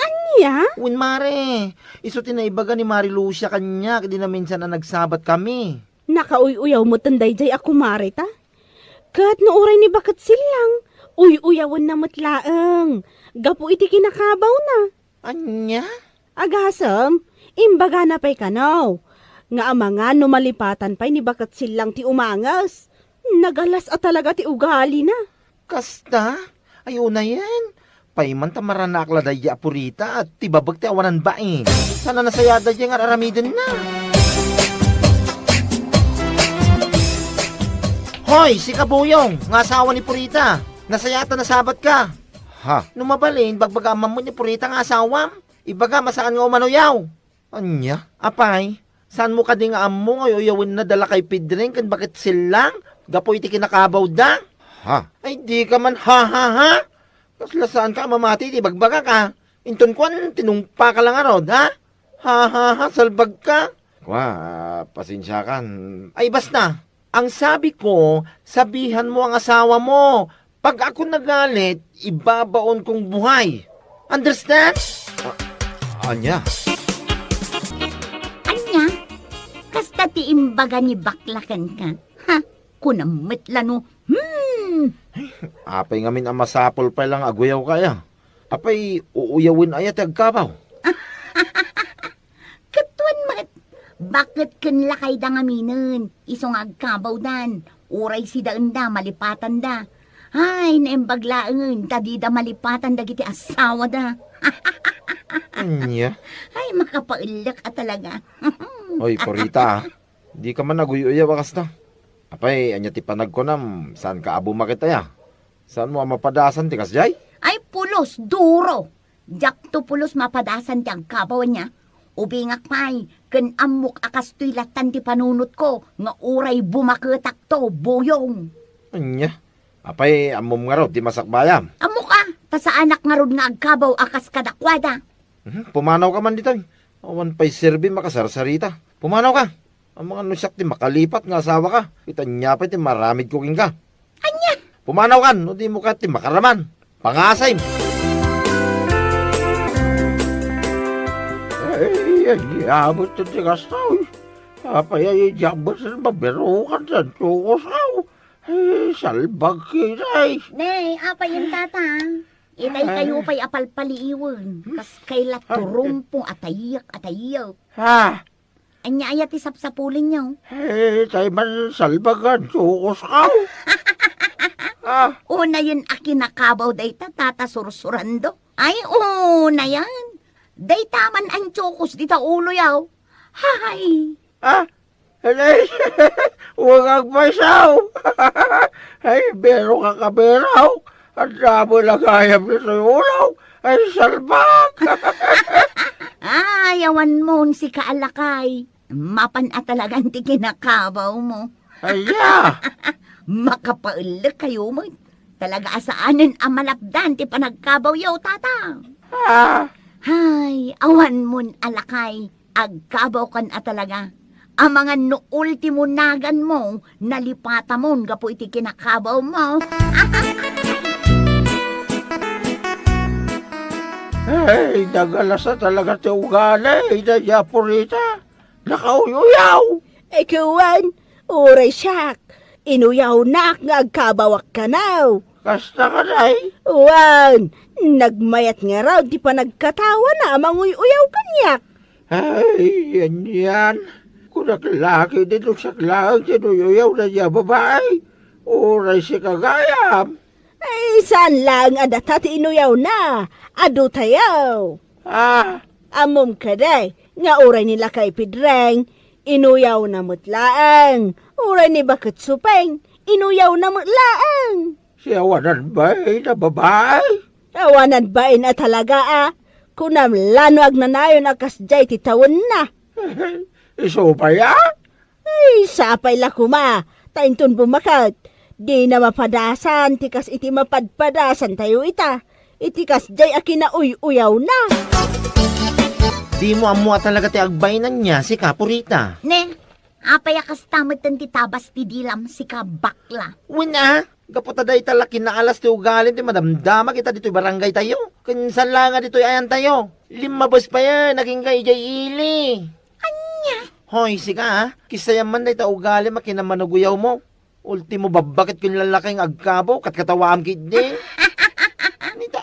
Ania? Wen, mare, isu ti naibaga ni Mari Lucia kaniak idi naminsan a nagsabat kami. Nakauy-uyaw metten daydiay a kumare ta. Ket no uray ni baket Sillang, uy-uyawenna met laeng gapu iti kinakabawna. Ania? Agasem, imbagana pay kano nga amangan no malipatan pay ni baket Sillang ti umanges. Nagalas a talaga ti ugalina. Kasta? Ay, unayen. Pay man ta maranaak la daydi a Purita, ti babek ti awanan bain. Saan a nasayaat daydi nga ar-aramidenna. Hoy, sika Buyong, nga asawa ni Purita. Nasayaat a nasabatka. Ha? No mabalin, bagbagaam man met ni Purita nga asawam. Ibagam a saan nga umauyaw. Ania? Apay, saanmo kadi nga ammo nga uyawenna da lakay Pedreng ken baket Sillang gapu iti kinakabawda? Ha? Ay, dika man ha, ha, ha? Kasla saanka a mamati iti bagbagak, a? Inton kuan, tinungpaka la ngarud, ha? Ha, ha, ha, salbagka. Kua, pasensiakan. Ay, basta. Ang sabi ko, sabihan mo ang asawa mo. Pag ako nagalit, ibabaon kong buhay. Understand? A-, ania? Ania? Kasta ti imbaga ni bakla kenka? Ha? Kunam met la no. Hmm. Apay ngamin a masapul pay la nga aguyawka aya? Apay, uuyawen aya ti agkabaw? Ket wen met, baket ken lakayda ngaminen, isu nga agkabawdan, uray sidaenda, malipatanda. Ay, naimbag laengen ta dida malipatan dagiti asawada. Ania? Ay, makapaellek a talaga. Oy, Purita, a. Dika man aguy-uyaw a kasta. Apay, ania ti panagkunam, saanka a bumaket aya? Saanmo a mapadasan ti kasdiay? Ay, pulos, duro! Diakto pulos mapadasan ti agkabaw ania. Ubingak pay, ken ammok a kastoy lattan ti panunotko nga uray bumaketakto, Buyong. Ania? Apay, ammom ngarud ti masakbayam? Ammok a, ta saanak ngarud nga agkabaw a kas kadakuada. Mhm, pumanawka man ditoy. Awan pay serbi makasarsarita. Pumanawka. Amangan no siak ti makalipat nga asawaka, ket ania pay ti maaramidko kenka? Ania? Pumanawkan, no dimo kayat ti makaraman. Pangasim! Ay, ania met ti kasta, uy. Apay a diak met mabirukan ti antiokos, aw. Ay, salbag ketdi. Ne, apay, tata? Itaykayo pay a palpaliiwen. Kas kayla turumpo, atayek, atayek. Ha? Ania aya ti sapsapulenyo? Eh, tay man salbag nga antiokos, aw. Ah. Unayen a kinakabaw dayta, tata Sursurando. Ay, unayen. Dayta man antiokos dita uloyo. Hay. Ah, ay, wen agpayso. Ay, bero ka, kabero. Adda met la gayam ditoy ulo. Ay, salbag! Ay, awan mon sika a lakay. Mapan a talagan ti kinakabawmo. Aya! Makapaellek kayo met. Talaga a saanen a malapdan ti panagkabawyo, Tatang. Ah! Hay, awan mon a lakay. Agkabawkan a talaga. Amangan no ultimo naganmo, nalipatamon gapu iti kinakabawmo. Ay, nagalasa talaga ti ugali, da Japurita. Nakauy-uyaw. Ikaw, wen, uray siak, inuyawnak nga agkabawak kano. Kasta kadi? Wen, nagmayat ngarud ti panagkatawana a manguy-uyaw kaniak. Ay, yan, yan. Kunak la ketdi no siak laeng ti inuy-uyaw dayta a babai. Uray sika gayam. Ay, saan laeng a data ti inuyawna. Adu tayo. Ah. Ammom kadi nga uray ni Lakay Pedreng, inuyawna met laeng. Uray ni Baket Supeng, inuyawna met laeng. Siya awanan bain a babai? Awanan bain a talaga a. Kunam la no agnanayon a kasdiay ti tawenna. Isu pay a? Ay, sapay la koma, ta inton bummaket, dina mapadasan ti kas iti mapadpadasantayo ita, iti kasdiay a kinauy-uyawna. Dimo ammo a talaga ti agbainanna, sika, Purita. Ne, apay a kasta metten ti tabas ti dilam, sika, bakla? Wen a, gapu ta dayta la kinaalas ti ugalim ti madamdamag ita ditoy barangaytayo. Ken saan la nga ditoy ayantayo. Limmabes payen, agingga idiay ili. Ania? Hoy, sika, a. Kisayam man dayta ugalim a kinammanuguyawmo. Ultimo, babbaket ken lalaki nga agkabaw, katkatawaam ketdi. Nita.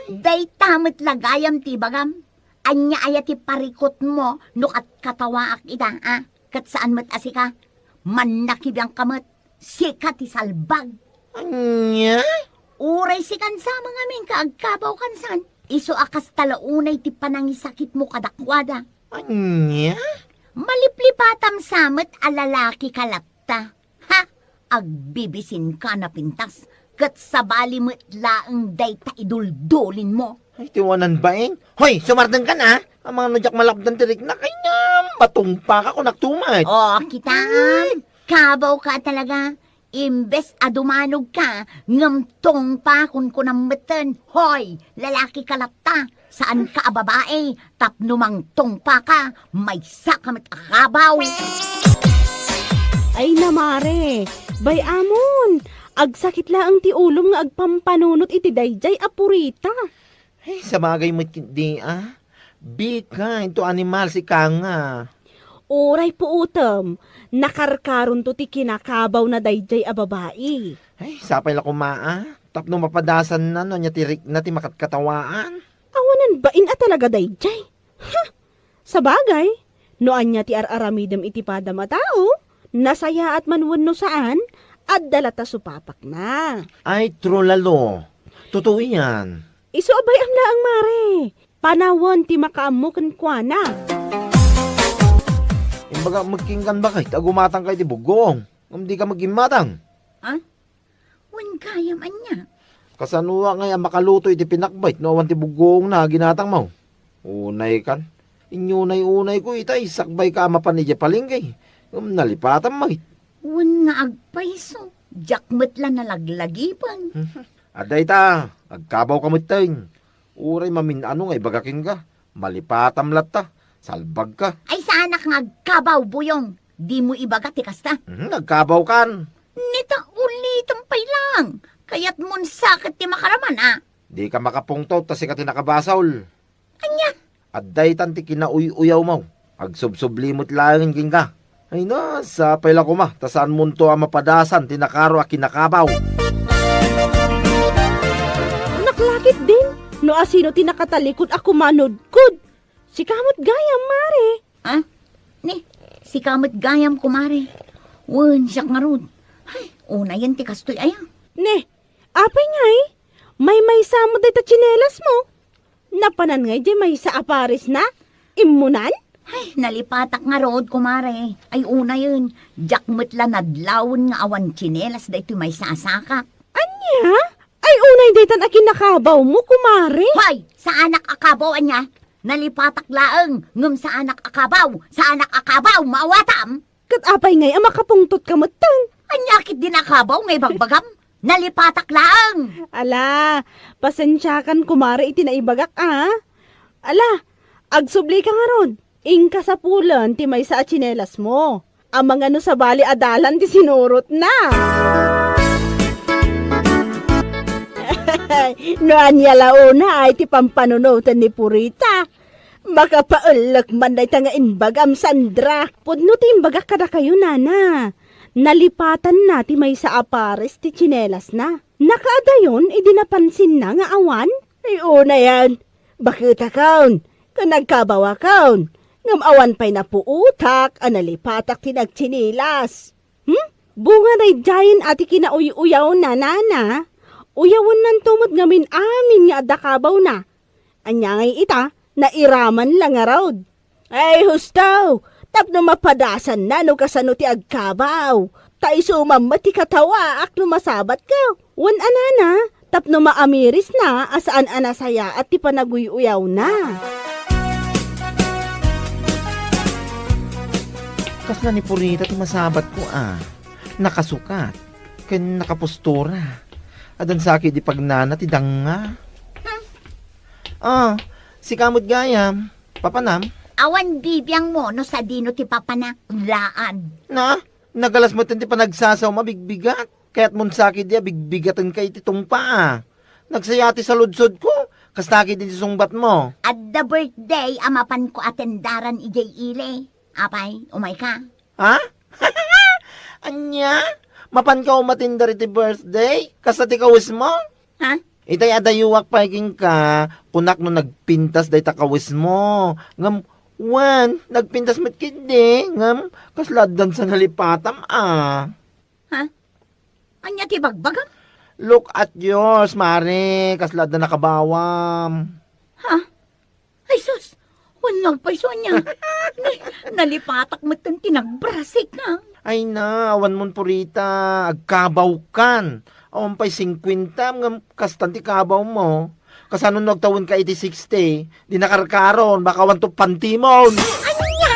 Dayta met la gayam ti ibagam. Ania aya ti parikutmo no katkatawaak ita, a? Ket saan met a sika. Mannakibiangka met. Sika ti salbag. Ania? Uray sikan sa mangamin ka agkabaw kansan. Isu a kasta la unay ti panangisakitmo kadakuada. Ania? Maliplipatam sa met a lalaki ka latta. Ha? Agbibisinka napintas, ket sabali met laeng dayta iduldulinmo. Ay, ti wanan bain. Hoy, sumardengkan a. Amangan no diak malapdan ti riknak, ay ngem, matungpaka kunak tumet. O, kitaem. Ay. Kabawka talaga. Imbes a dumanogka, ngem tungpakon kunam metten. Hoy, lalaki ka latta, saanka a babai, tapno mangtungpaka, maysaka met a kabaw. Ay na, mare, bay-amon, agsakit laeng ti ulom nga agpampanunot iti daydiay a Purita. Ay, sabagay met ketdi a. Bika, into animal sika nga. Uray puotem, nakarkaronto ti kinakabawna daydiay a babai. Ay, sapay la koma a. Tapno mapadasanna no ania ti rikna ti makatkatawaan. Awanan bain a talaga daydiay. Ha! Sabagay, no ania ti ar-aramidem iti padam a tao, nasayaat man wenno saan, adda latta supapakna. Ay, true lalo. Totoo iyan. Isu a bay-am laeng, mare. Panawen ti makaammo kenkuana. Imbagak met kenka, baket, a gumatangka iti buggoong, ngem dika met immatang. A? Wen gayam ania? Kasanoak ngay a makaluto iti pinakbet no awan ti buggoongna a ginatangmo? Unaykan. Inyunay-unayko ita, sakbayka a mapan idiay palengke. Ngem nalipatam met. Wen nga agpayso, diak met la nalaglagipen. Adda ita, agkabawka metten. Uray mamin-ano nga ibaga kenka, malipatam latta, salbagka. Ay, saanak nga agkabaw, Buyong. Dimo ibaga ti kasta. Mhm, agkabawkan. Nita, ulitem pay lang. Kayatmon sa ket ti makaraman, a? Dika makapungtot ta sika ti nakabasol. Ania? Adda itan ti kinauy-uyawmo. Agsubsubli met laeng kenka. Ay na, sapay la koma, ta saanmonto a mapadasan ti nakaro a kinakabaw. Naklakit din, no asino ti nakatalikod a kumanudkod. Sika met gayam, mare. A? Ne, sika met gayam, kumare. Wen, siak ngarud. Ay, unayen ti kastoy aya. Ne, apay ngay? Maymaysa met dayta tsinelasmo. Napanan ngay diay maysa a paresna? Immunan? Ay, nalipatak ngarud, kumare. Ay, unayen, diak met la nadlawen nga awan tsinelas daytoy maysa a sakak. Ania? Ay, Unay daytan a kinakabawmo, kumare. Hoy! Saanak a kabaw, ania? Nalipatak laeng, ngem saanak a kabaw, saanak a kabaw, maawatam? Ket apay ngay a makapungtotka metten? Ania ketdin a kabaw nga ibagbagam? Nalipatak laeng. Ala, pasensiakan, kumare, iti naibagak, a. Ala, agsublika ngarud. Inka sapulen ti maysa a tsinelasmo. Amangan no sabali a dalan ti sinurotna. No ania la unay ti pampanunoten ni Purita, makapaellek man dayta nga imbagam, Sandra. Pudno ti imbagak kadakayo, nana. Nalipatanna ti maysa a pares ti tsinelasna. Nakaadayon idi napansinna nga awan. Ay, unayen, baketakon, ken nagkabawakon, ngem awan pay napuotak a nalipatak ti nagtsinilas. Hmm? Bunga daydiayen a ti kinauy-uyawna, nana. Uyawennanto met ngamin amin nga adda kabawna. Ania ngay ita, nairaman la ngarud. Ay, husto! Tapno mapadasanna no kasano ti agkabaw. Ta isu man met ti katawaak no masabatko. Wen a, nana, tapno maamirisna a saan a nasayaat ti panaguy-uyawna. Kasla ni Purita ti masabatko, a. Nakasukat ken nakapostura. Addan sa ketdi pagnana ti danga. Hmm. Ah, sika met gayam, papanam? Awan bibiangmo no sadino ti papanak, laan. Na, nagalas metten ti panagsasawmo a bigbigat. Kayatmon sa ketdi a bigbigatenka iti tungpa, a. Nagsaya ti saludsodko, kasta ketdi ti sungbatmo. Adda birthday a mapanko a tendaran idiay ili. Apay, umayka? Ha? Ania? Mapanka umatindar iti birthday? Kasta ti kawesmo? Ha? Itay a dayuak pay kenka, kunak no nagpintas dayta kawesmo. Ngem, wen, nagpintas met ketdi. Ngem, kasla addan sa nalipatam, a. Ha? Ania ti bagbagam? Look at yours, mare. Kasla adda nakabawam. Ha? Ay, sus! Wen nga agpayso ania. Ni, nalipatak metten ti nagbrasik, a. Ay na, awan mon Purita, agkabawkan. Awan pay singkuenta, ngem kastan ti kabawmo. Kasano no agtawenka iti sixty, di nakarkaron, baka awanto pantimon. Ania?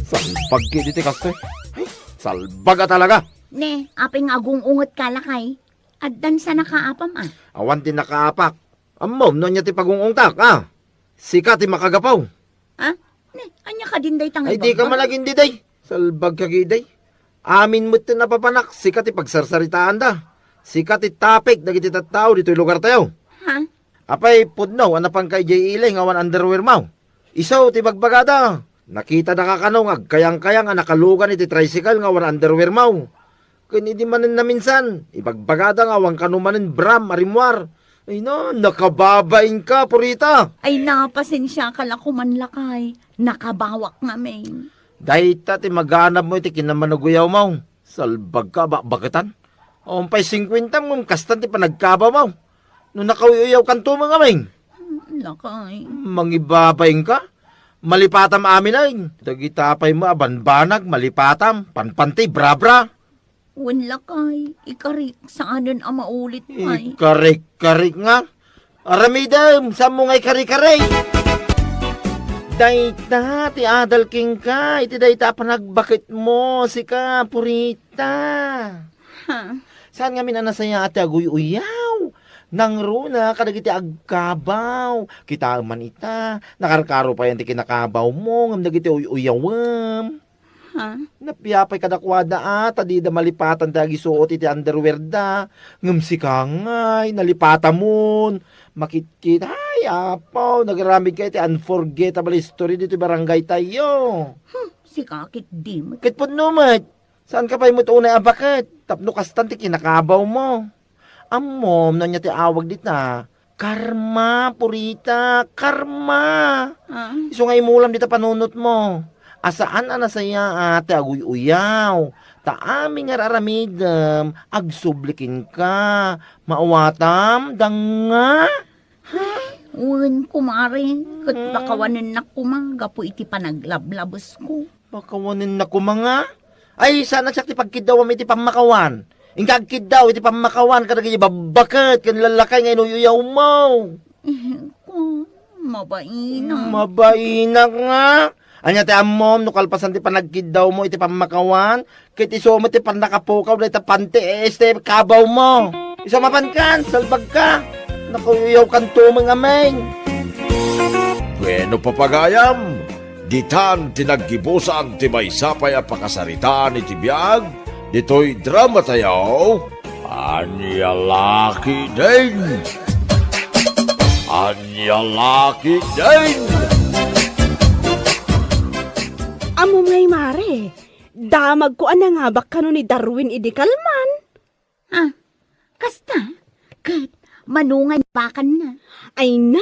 Salbag ketdi ti kastoy. Ay, salbag a talaga. Ne, apay nga agung-ungetka, lakay? Addan sa nakaapam, a. Awan ti nakaapak. Ammom no ania ti pagung-ungtak, a? Sika ti makagapu. Ha? Ne, ania kadin dayta nga ibagbagam? Ay, dika man agin diday. Salbagka ketdi. Amin metten a papanak, sika ti pagsarsaritaanda. Sika ti topic dagiti tattao ditoy lugartayo. Ha? Apay, pudno a napanka idiay ili nga awan underwearmo? Isu ti bagbagada. Nakitada ka kano nga agkayangkayang a nakalugan iti tricycle nga awan underwearmo. Ken idi manen naminsan, ibagbagada nga awan kano manen bram a rimmuar. Ay na, nakababainka, Purita. Ay na, pasensiaka la koman, lakay. Nakabawak ngamin. Dayta ti maganabmo iti kinammanaguyawmo. Salbagka, bakbaketan. Awan pay singkuentam ngem kastan ti panagkabawmo. No nakauy-uyawkanto met ngamin. Hmm, lakay. Mangibabainka? Malipatam amin ay. Dagita pay met a banbanag, malipatam. Panpanti, brabra. Wen lakay, ikarik, saanen a maulit pay. Ikarik-karik nga. Aramidem, saanmo nga ikarik-karik? Dayta ti adal kenka, iti dayta a panagbaketmo, sika, Purita. Ha? Saan ngamin a nasayaat ti aguy-uyaw? Nangruna kadagiti agkabaw. Kitaem man ita, nakarkaro payen ti kinakabawmo, ngem dagiti uy-uyawem. Ha? Napia pay kadakuada a, ta dida malipatan ti agisuot iti underwear da. Ngem sika ngay, nalipatamon. Makitkit, ay, apo, nagaramid ka iti unforgettable history ditoy barangay tayo. Hmm, sika ketdi met. Ket pudno met, saanka pay met unay a baket, tapno kastan ti kinakabawmo. Ammom no ania ti awag dita? Karma, Purita, karma. Ah. Isu nga imulam dita panunotmo. A saan a nasayaat ti aguy-uyaw. Ta amin nga ar-aramidem, agsubli kenka. Maawatam, danga? Wen, kumare, ket Mm. pakawanennak koma gapu iti panaglablabesko. Pakawanennak koma nga? Ay, saanak siak ti pagkiddawam iti pammakawan. Inka agkiddaw iti pammakawan kadagiti babbaket ken lallakay nga inuyuyawmo. Eh, ko, mabainak. Mabainak nga. Ania ti ammom no kalpasan ti panagkiddawmo iti pammakawan, ket isu met ti pannakapukaw dayta panti, eh, este kabawmo. Isu mapankan, salbagka. Nakuyuyawkanto met ngamin. Bueno, papagayam, ditan ti naggibusan ti maysa pay a pakasaritaan iti biag ditoy dramatayo. Ania la ketdin? Ania la ketdin? Ammom ngay, Mare, damagko a nangabak kano ni Darwin idi kalman. Ah, kasta? Ket mano nga inbakanna? Ay na,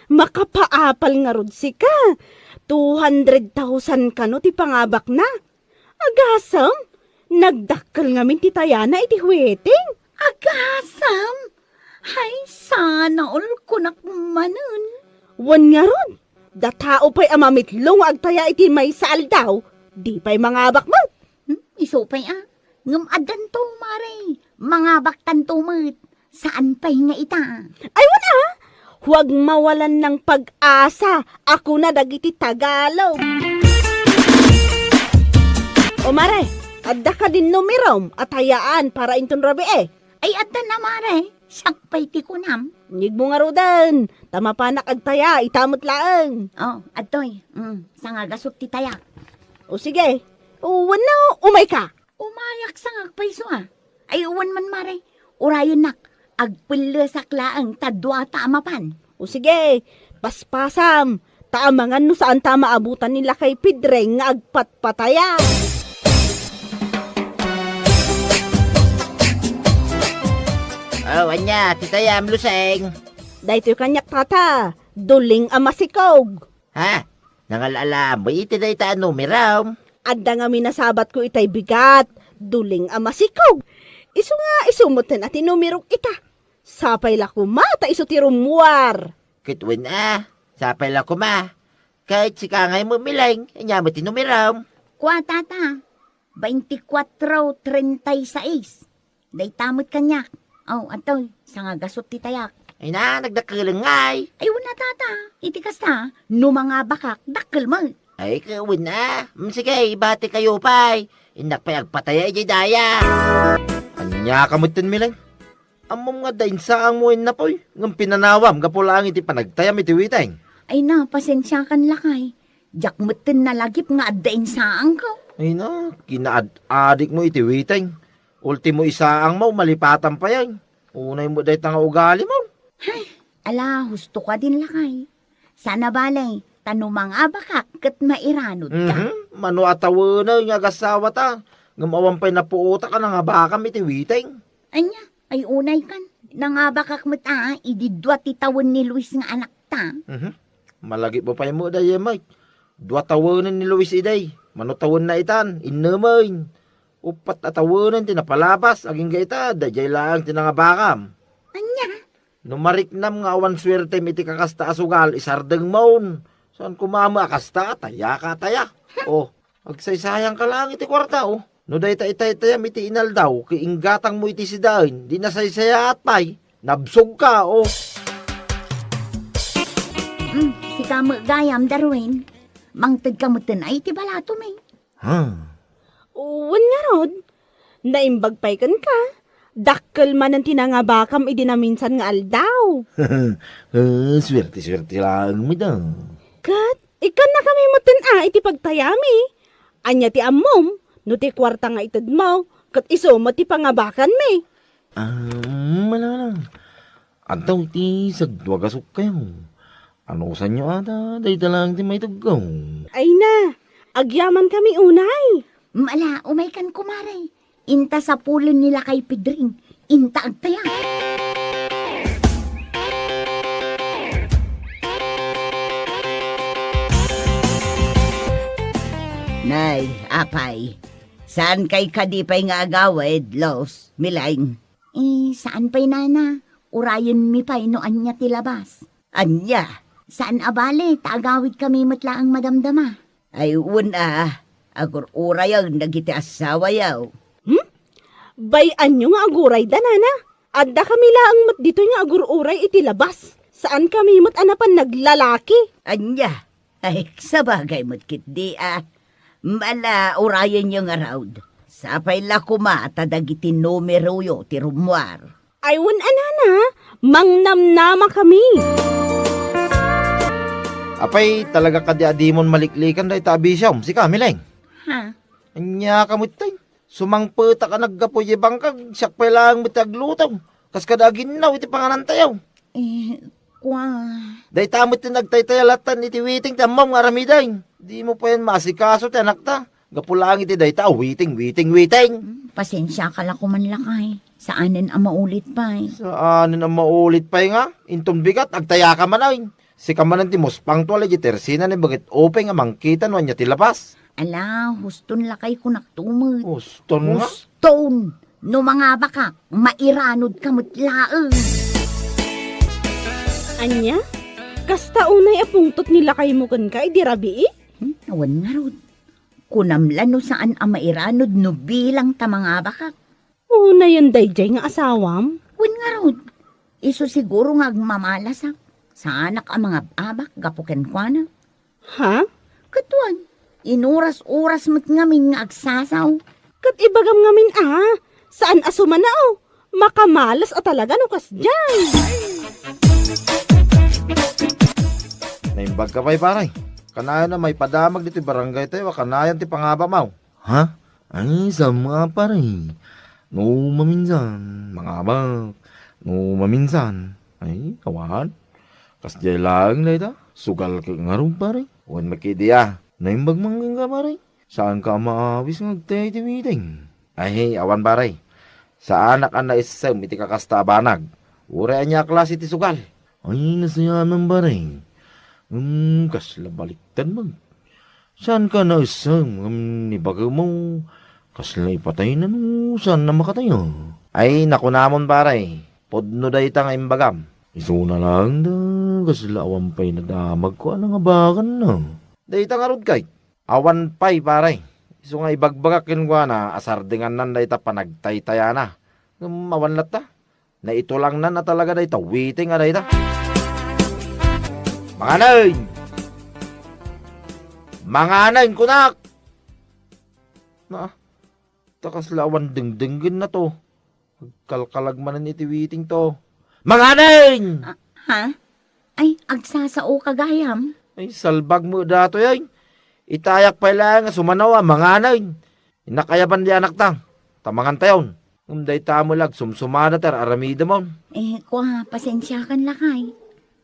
makapaapal ngarud sika. Two hundred thousand kano ti pangabakna. Agasem, nagdakkel ngamin ti tayana iti huweteng. Agasem? Ay, sana all kunak manen. Wen ngarud, da tao pay a mamitlo nga agtaya iti maysa aldaw, di pay mangabak met. Hmm, isu pay a. Ngem addanto, Mare. Mangabaktanto met. Saan pay nga ita? Ay, wen a! Huwag mawalan ng pag-asa, a kuna dagiti Tagalog. O, Mare, adda kadin numerom a tayaan para inton rabii? Ay, adda na, Mare. Siak pay ti kunam. Nigmo ngaruden, ta mapanak agtaya, ita met laeng. Oh, adtoy. Mm, sangagasut ti tayak. O, sige. O, wenno, umayka. Umayak sangak pay isu a. Ay, wen man, Mare. Urayennak, agpellesak laeng ta dua ta a mapan. O sige, paspasam. Ta amangan no saan ta maabutan ni Lakay Pedring nga agpatpataya. Oh, ania, ti tayam, Luseng? Daytoy kaniak, tata. Duling a masikog. Ha? Nangal-alam mo iti dayta a numerom? Adda ngamin a sabatko itay bigat, duling a masikog. Isu nga, isu metten a ti numerok ita. Sapay la koma ta isu ti rummuar. Ket wen a, sapay la koma. Ket sika ngay met, Mileng, ania met ti numerom? Kua, tata, veinticuatro treinta y seis. Dayta met kaniak. Oh, adtoy, sangagasut ti tayak. Ay na, nagdakkel ngay. Ay, wen a, tata. Iti kasta, no mangabakak, dakkel met. Ay, ket wen a. Mm, sige, ibati kayo pay. Innak pay agpataya idiay daya. Ania ka metten, Mileng? Ammom nga adda insaangmo, Napoy, ngem pinanawam gapu laeng iti panagtayam iti witeng. Ay na, pasensiakan, lakay. Diak metten nalagip nga adda insaangko. Ay na, kinaad-adikmo iti witeng. Ultimo isaangmo, malipatan pay ay. Unay met dayta nga ugalimo. Hay, ala, husto ka din, lakay. Sana bale, ta no mangabakak ket mairanodka. Mhm. Mano a tawenen nga agasawata, ngem awan pay napuotak a nangabakam iti witeng. Ania, ay unay kan. Nangabakak met a, idi dua ti tawen ni Luis nga anakta. Mhm. Malagipmo pay met, dayta met. Dua tawenen ni Luis idi. Mano tawenna itan, innemen. Uppat a tawenen ti napalabas, agingga ita, daydiay laeng ti nangabakam. Ania? No mariknam nga awan suertem iti kakasta a sugal, isardengmon. Saan koma met a kasta, taya ka, taya. Oh, agsaysayangka laeng iti kuarta, oh. No dayta itaytayam iti inaldaw, ket inggatangmo iti sidaen, di nasaysayaat pay. Nabsogka, oh. Hmm, sika met gayam, Darwin. Mangtedka metten ay iti balatom, eh. Ha? Wen ngarud, naimbag pay kenka. Dakkel manen ti nangabakam idi naminsan nga aldaw. Ah, suerte-suerte laeng met a. Ket, ikkannakami metten a iti pagtayami. Ania ti ammom, no ti kuarta nga itedmo, ket isu met ti pangabakanmi? Ah, mala, mala. Adda iti sagdua gasukkayo. Anusanyo ata, dayta laeng ti maitedko. Ay na, agyamankami unay. Mala, umaykan, kumare. Inta sapulen ni Lakay Pedring. Inta agtaya. Nay, apay, saan kay kadi pay nga agawid, Los, Mileng? Eh, saan pay, nana? Urayenmi pay no ania ti labas. Ania? Saan a bale, ta agawidkami met laeng madamdama. Ay, wen a, agur-urayen dagiti assawayo. Hmm? Bay-anyo nga agurayda, nana. Adda kami laeng met ditoy nga agur-uray iti labas. Saan kami met a napan naglalaki. Ania? Ay, sabagay met ketdi a. Mala, urayenyo ngarud. Sapay la koma ta dagiti numeroyo ti rummuar. Ay, wen a, nana, mangnamnama kami. Apay, talaga kadi a dimon maliklikan dayta a bisiom, sika, Mileng? Ha? Ania ka met tay? Sumangpetak a naggapu iti bangkag, siak pay laeng met ti agluto. Kas kada aginnaw iti panganantayo. Eh, kua. Dayta met ti nagtaytaya lattan iti witing ti ammom nga aramiden. Dimo payen maasikaso ti anakta. Gapu laeng iti dayta a witing, witing, witing. Hmm, pasensiaka la koman, lakay. Saanen a maulit pay. Saanen a maulit pay nga? Inton bigat, agtayaka manen. Sika manen ti muspangto a lay iti tersina ni Bagit Upay nga mangkita no ania ti labas. Ala, huston lakay kunakto met. Huston nga? Huston! No mangabakak, mairanodka met laeng. Ania? Kasta unay a pungtot ni lakaymo kenka idi rabii? Hmm, awan ngarud. Kunam la no saan a mairanod no bilang ta mangabakak. Unayen daydiay nga asawam? Wen ngarud, isu siguro nga agmamalasak. Saanak a mangab-abak gapu kenkuana. Ha? Ket wen, inuras-uras met ngamin nga agsasaw. Ket ibagam ngamin a, saan a sumanao. Makamalas a talaga no kasdiay. Naimbag ka pay, pare. Kanayon a maipadamag ditoy barangay tayo a kanayon ti pangabamaw. Ha? Ay, sama, pare. No maminsan, mangabak. No maminsan, ay, awan. Kasdiay laeng dayta. Sugal ket ngarud, pare. Wen met ketdi a. Naimbag man kenka, pare. Saanka a maawis nga agtay ti witing? Ay, awan, pare. Saanak a naissem iti kakasta a banag. Uray ania a klase ti sugal. Ay, nasayaat man, pare. Hmm, kasla baliktad man. Saanka naissem ngem ni bagemo, kasla ipatayna no saan a makataya? Ay, nakunamon, pare, pudno dayta nga imbagam. Isuna laeng da, kasla awan pay nadamagko a nangabakanna. Dayta ngarud kay, awan pay, pare. Isu nga ibagbagak kenkuana a sardengannan dayta panagtaytayana. Ngem awan latta. Naitulangnan a talaga dayta witing a dayta. Manganeng! Manganeng, kunak! Na, ta kasla awan dengdenggenna to. Agkalkalag manen iti witing to. Manganeng! Ah, ha? Ay, agsasaoka gayam? Ay, salbag met datoy, ay. Itayak pay laeng nga sumanaw a manganeng. Innak ayaban di anakta, ta mangantayon. Ngem dayta met la agsumsumada ti ar-aramidemon. Eh, kua, pasensiakan lakay.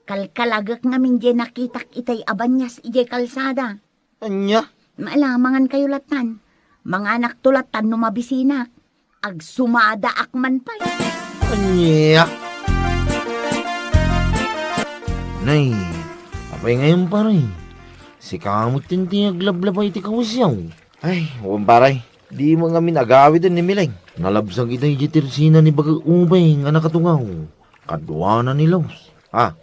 Kalkalagek ngamin diay nakitak itay a banias idiay kalsada. Ania? Maala, mangankayo lattan. Manganakto lattan no mabisinak. Agsumadaak man pay. Ania? Nay, apay ngayon, pare? Sika met ti aglablaba iti kawesyo. Ay, wen, pare, dimo ngamin agawiden ni Mileng. Nalabsag ita idiay tersina ni Bagak Ubeng a nakatungaw. Kaduana ni Laos. Ah,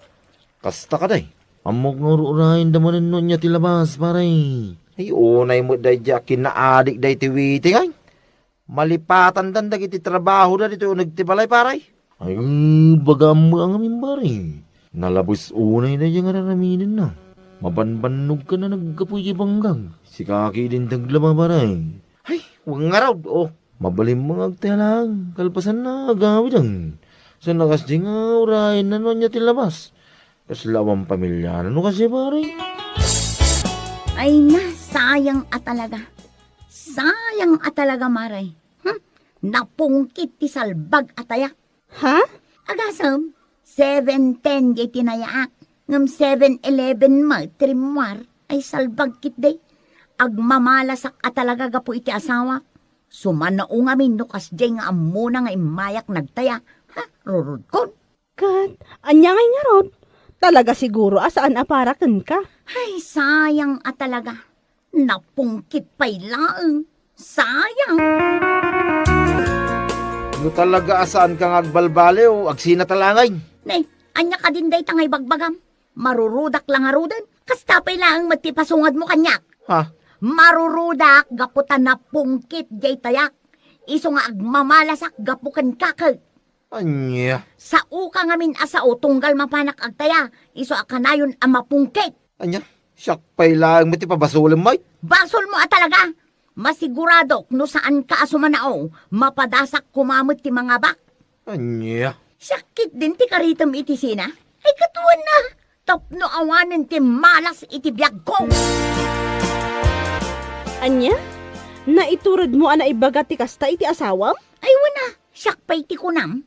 kasta kadi? Ammok nga ur-urayenda manen no ania ti labas, pare. Ay, unay met daydiay a kinaadik daytoy witing, ay. Malipatandan dagiti trabahoda ditoy uneg ti balay, pare. Ay, bagam met a ngamin, pare. Nalabes unay daydiay nga ar-aramidenna. Mabanbannogkan a naggapu iti bangkag. Sika ketdin ti aglaba, pare. Ay, wen ngarud, oh. Mabalin met nga agtaya laeng, kalpasanna, agawiden. Saan a kasdiay nga urayenna no ania ti labas. Kasla awan pamiliana no kasdiay, pare. Ay na, sayang a talaga. Sayang a talaga, mare. Hmm? Napungkit ti salbag a tayak. Ha? Agasem, seven ten diay tinayaak, ngem seven eleven met ti rimmuar. Ay, salbag ketdi. Agmamalasak a talaga gapu iti asawak. Sumanao ngamin no kasdiay nga ammona nga immayak nagtaya. Ha? Rurodkon. Ket, ania ngay ngarud? Talaga siguro a saan a para kenka. Ay, sayang a talaga. Napungkit pay laeng. Sayang. No talaga a saanka nga agbalbaliw, agsina ta laeng. Ne, ania kadin dayta nga ibagbagam? Marurudak la ngaruden. Kasta pay laeng met ti pasungadmo kaniak. Ha? Marurudak gapu ta napungkit diay tayak. Isu nga agmamalasak gapu ken kaket. Ania? Saoka ngamin a sao tunggal mapanak agtaya, isu a kanayon a mapungkit. Ania? Siak pay laeng met ti pabasolem, Mike. Basolmo a talaga. Masiguradok no saanka a sumanao, mapadasak koma met ti mangabak. Ania? Siak ketdin ti karitem iti sina? Ay, katuan na. Tapno awanen ti malas iti biagko. Ania? Naituredmo a naibaga ti kasta iti asawam? Ay, wen a, siak pay ti kunam.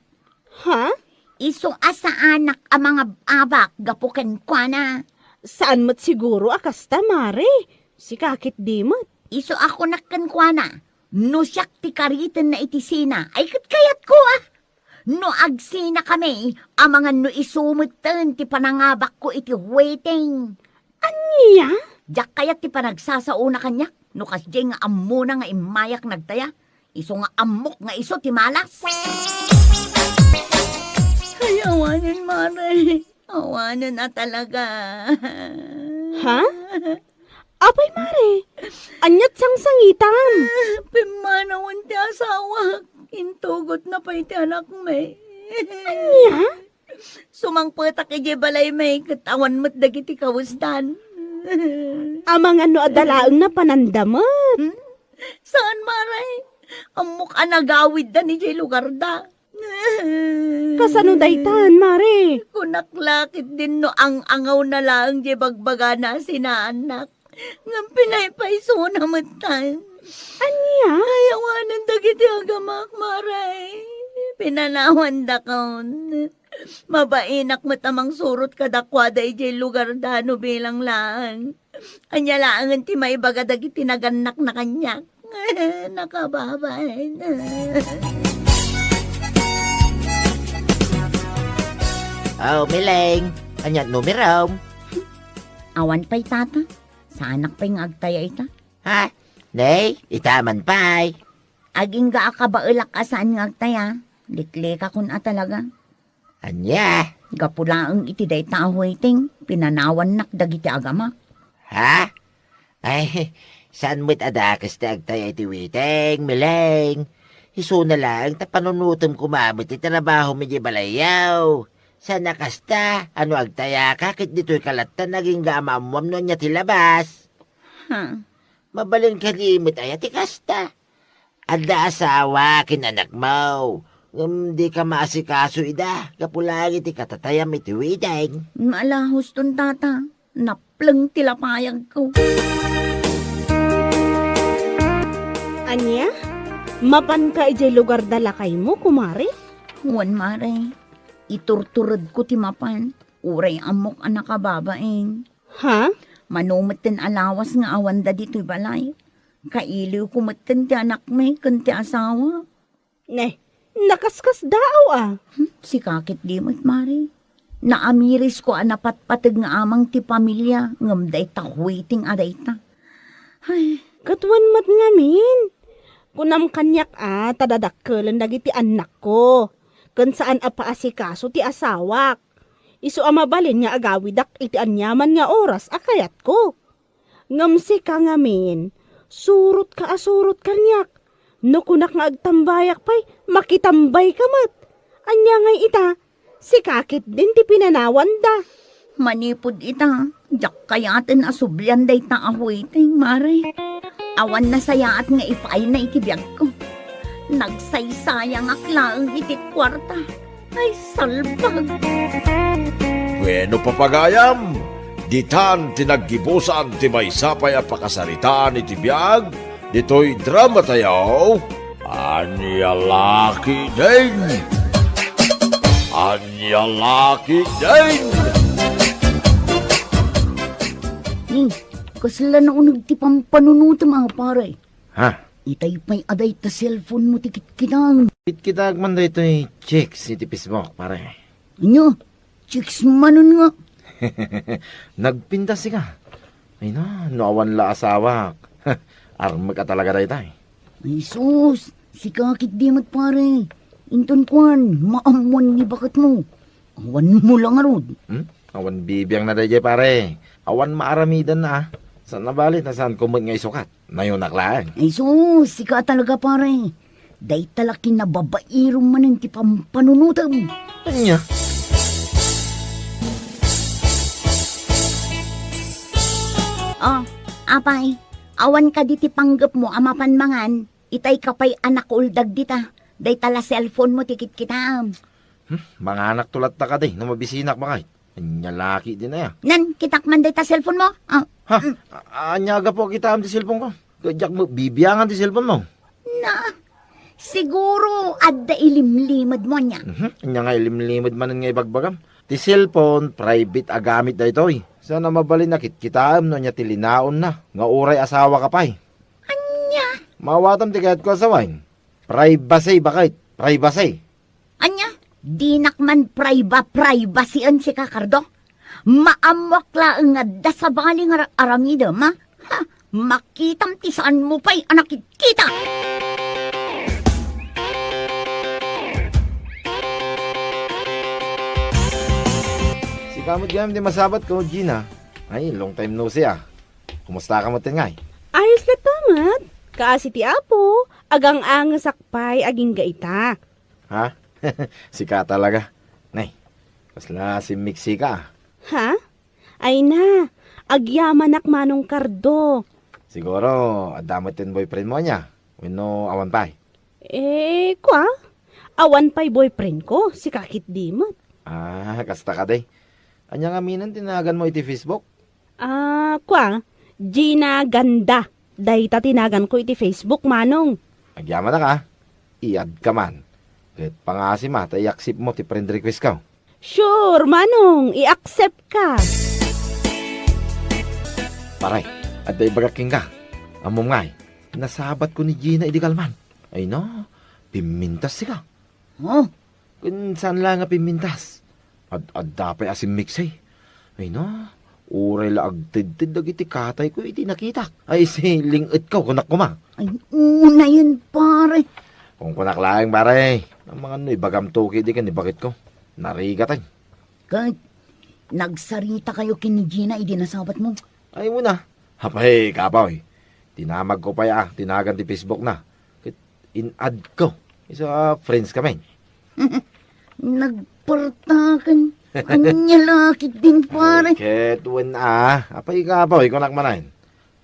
Ha? Isu a saanak a mangab-abak gapu kenkuana. Saan met siguro a kasta, Mare. Sika ketdi met. Isu a kunak kenkuana, no siak ti karitenna iti sina, ay ket kayatko, a. No agsinakami, amangan no isu metten ti panangabakko iti waiting. Ania? Diak kayat ti panagsasaona kaniak, no kasdiay nga ammona nga immayak nagtaya. Isu nga ammok nga isu ti malas. Ay, awanen, Mare. Awanen a talaga. Ha? Apay, Mare? Aniat sangsangitam? Pimmanawen ti asawak. Intugotna pay ti anakmi. Ania? Sumangpetak idiay balaymi ket awan met dagiti kawesdan. Amangan no adda laeng napananda met. Hmm? Saan, Mare? Ammok a nagawiddan idiay lugarda. Kasano daytan, Mare? Kunak la ketdin no ang-angawna laeng diay bagbagana a sinaannak. Ngem pinaypaysona metten. Ania? Ay, awanen dagiti agamak, Mare. Pinanawandakon. Mabainak met a mangsurot kadakuada idiay lugarda no bilang laeng. Ania laengen ti maibaga dagiti nagannakna kaniak? Nakababain. Oh, Mileng, ania ti numerom? Awan pay, Tata. Saanak pay nga agtaya ita. Ha? Nay, ita man pay. Agingga a kabaelak a saan nga agtaya. Liklikakon a talaga. Ania? Gapu laeng iti dayta a waiting, pinanawannak dagiti agamak. Ha? Ay, saan met a dakes ti agtaya iti waiting, Mileng? Isuna laeng ta panunotem koma met ti trabahom idiay balayyo. Saan a kasta, a no agtayaka ket ditoyka latta nga agingga a maammuam no ania ti labas. Ha? Mabalin kadi met aya ti kasta? Adda asawa ken anakmo, ngem dika maasikaso ida gapu laeng iti katatayam iti waiting. Alahuston, Tata. Napleng ti lapayagko. Ania? Mapanka idiay lugarda lakaymo, kumare? Wen, Mare. Iturturedko ti mapan. Uray ammok a nakababain. Ha? Mano metten a lawas nga awanda ditoy balay. Kailiwko metten ti anakmi ken ti asawa. Ne, nakaskasdaaw a. Hmm, sika ketdi met, Mare. Naamirisko a napatpateg nga amang ti pamilia, ngem dayta waiting a dayta. Ay. Ket wen met ngamin, kunam kaniak a ta dadakkelen dagiti annakko, ken saan a paasikaso ti asawak. Isu a mabalin nga agawidak iti aniaman nga oras a kayatko. Ngem sika ngamin, surotka a surot kaniak. No kunak nga agtambayak pay, makitambayka met. Ania ngay ita, sika ketdin ti pinanawanda. Manipud ita, diak kayaten a sublian dayta a waiting, Mare. Awan nasayaat nga ipaayna iti biagko. Nagsaysayangak laeng iti kuarta. Ay, salbag! Bueno, papagayam, ditan ti naggibusan ti maysa pay a pakasaritaan iti biag ditoy drama tayo. Ania la ketdin? Ania la ketdin? Ni, kasla nauneg ti pampanunotem a, pare. Ha? Itay pay a dayta cellphone mo ti kitkitang. Kitkitag man daytoy chicks iti Facebook, pare. Ania? Chicks manen nga? Nagpintas ka. Ay na, no awan la asawak. Armek a talaga daytay. Ay sus, sika ketdi met, pare. Inton kuan, maammuan ni baketmo. Awan mo la ngarud. Hmm? Awan bibiangna daydiay, pare. Awan maaramidanna, a. Saan a bali ta saanko met nga isukat. Nayunak laeng. Ay sus, sika talaga, pare. Dayta la kinababairom manen ti pampanunotem. Ania? Oh, apay, awan kadi ti panggepmo a mapan mangan, itay ka pay a nakuldag dita. Dayta la cellphone mo ti kitkitaem. Hmm, manganak to latta kadi, no mabisinak bakay. Ania laki din aya. Nan, kitak man dayta cellphone mo? Ah, Ha? mm. A-, ania gapu a kitaem ti cellphone ko? Ket diak mo bibiangan ti cellphone mo. Na, siguro adda ilimlimed mo ania. Mhm. Ania nga ilimlimed manen nga ibagbagam? Ti cellphone, private a gamit daytoy. Saan a mabalin a kitkitaem no ania ti linaonna, nga uray asawa ka pay. Ania? Maawatam ti kayatko a sawen. Privacy, bakit? Privacy. Ania? Dinak man priva-, privacyen sika, Cardo. Maammoak laeng nga adda sabali nga ar-, aramidem, ha? Ha? Makitam ti saan mo pay a nakitkita. Sika met gayam ti masabat ko, Gina. Ay, long time no see, ah. Kumusta ka met ngay? Ayos latta met. Kaasi ti Apo, agang-angesak pay agingga ita. Ha? Sika talaga. Nay, kasla simmiksi ka. Ha? Ay na, agyamanak, Manong Cardo. Siguro, adda met ti boyfriend mo ania? Wenno awan pay? Eh, kwa? Awan pay boyfriend ko, sika ketdi met. Ah, kasta kadi. Ania ngamin ti naganmo iti Facebook? Ah, kwa, Gina Ganda. Dayta ti naganko iti Facebook, Manong. Agyamanak a. I-add ka man. Ket pangasim a ta i-accept mo ti friend request ko. Sure, Manong, i-accept ka. Pare, adda ibagak kenka. Ammom ngay, nasabat ko ni Gina idi kalman. Ay na, pimmintas sika. Oh, ken saan la nga pimmintas. Ad-adda pay a simmiksi. Ay na, uray la agtedted dagiti katayko iti nakitak. Ay, si ling-etko, kunak koma. Ay, unayen, pare. Kunkunak laeng, pare. Amangan no ibagam to kidi ken ibagitko. Narigat ay. Ket nagsarita kayo ken ni Gina idi nasabat mo? Ay, una. Apay, kapoy. Tinamag ko pay a, tinagan ti Facebook na. Ket in-add ko. Isu a friends kami. Nagpartakan. Ania la ketdin, pare. Ket wen a, apay kapoy, kunak manen.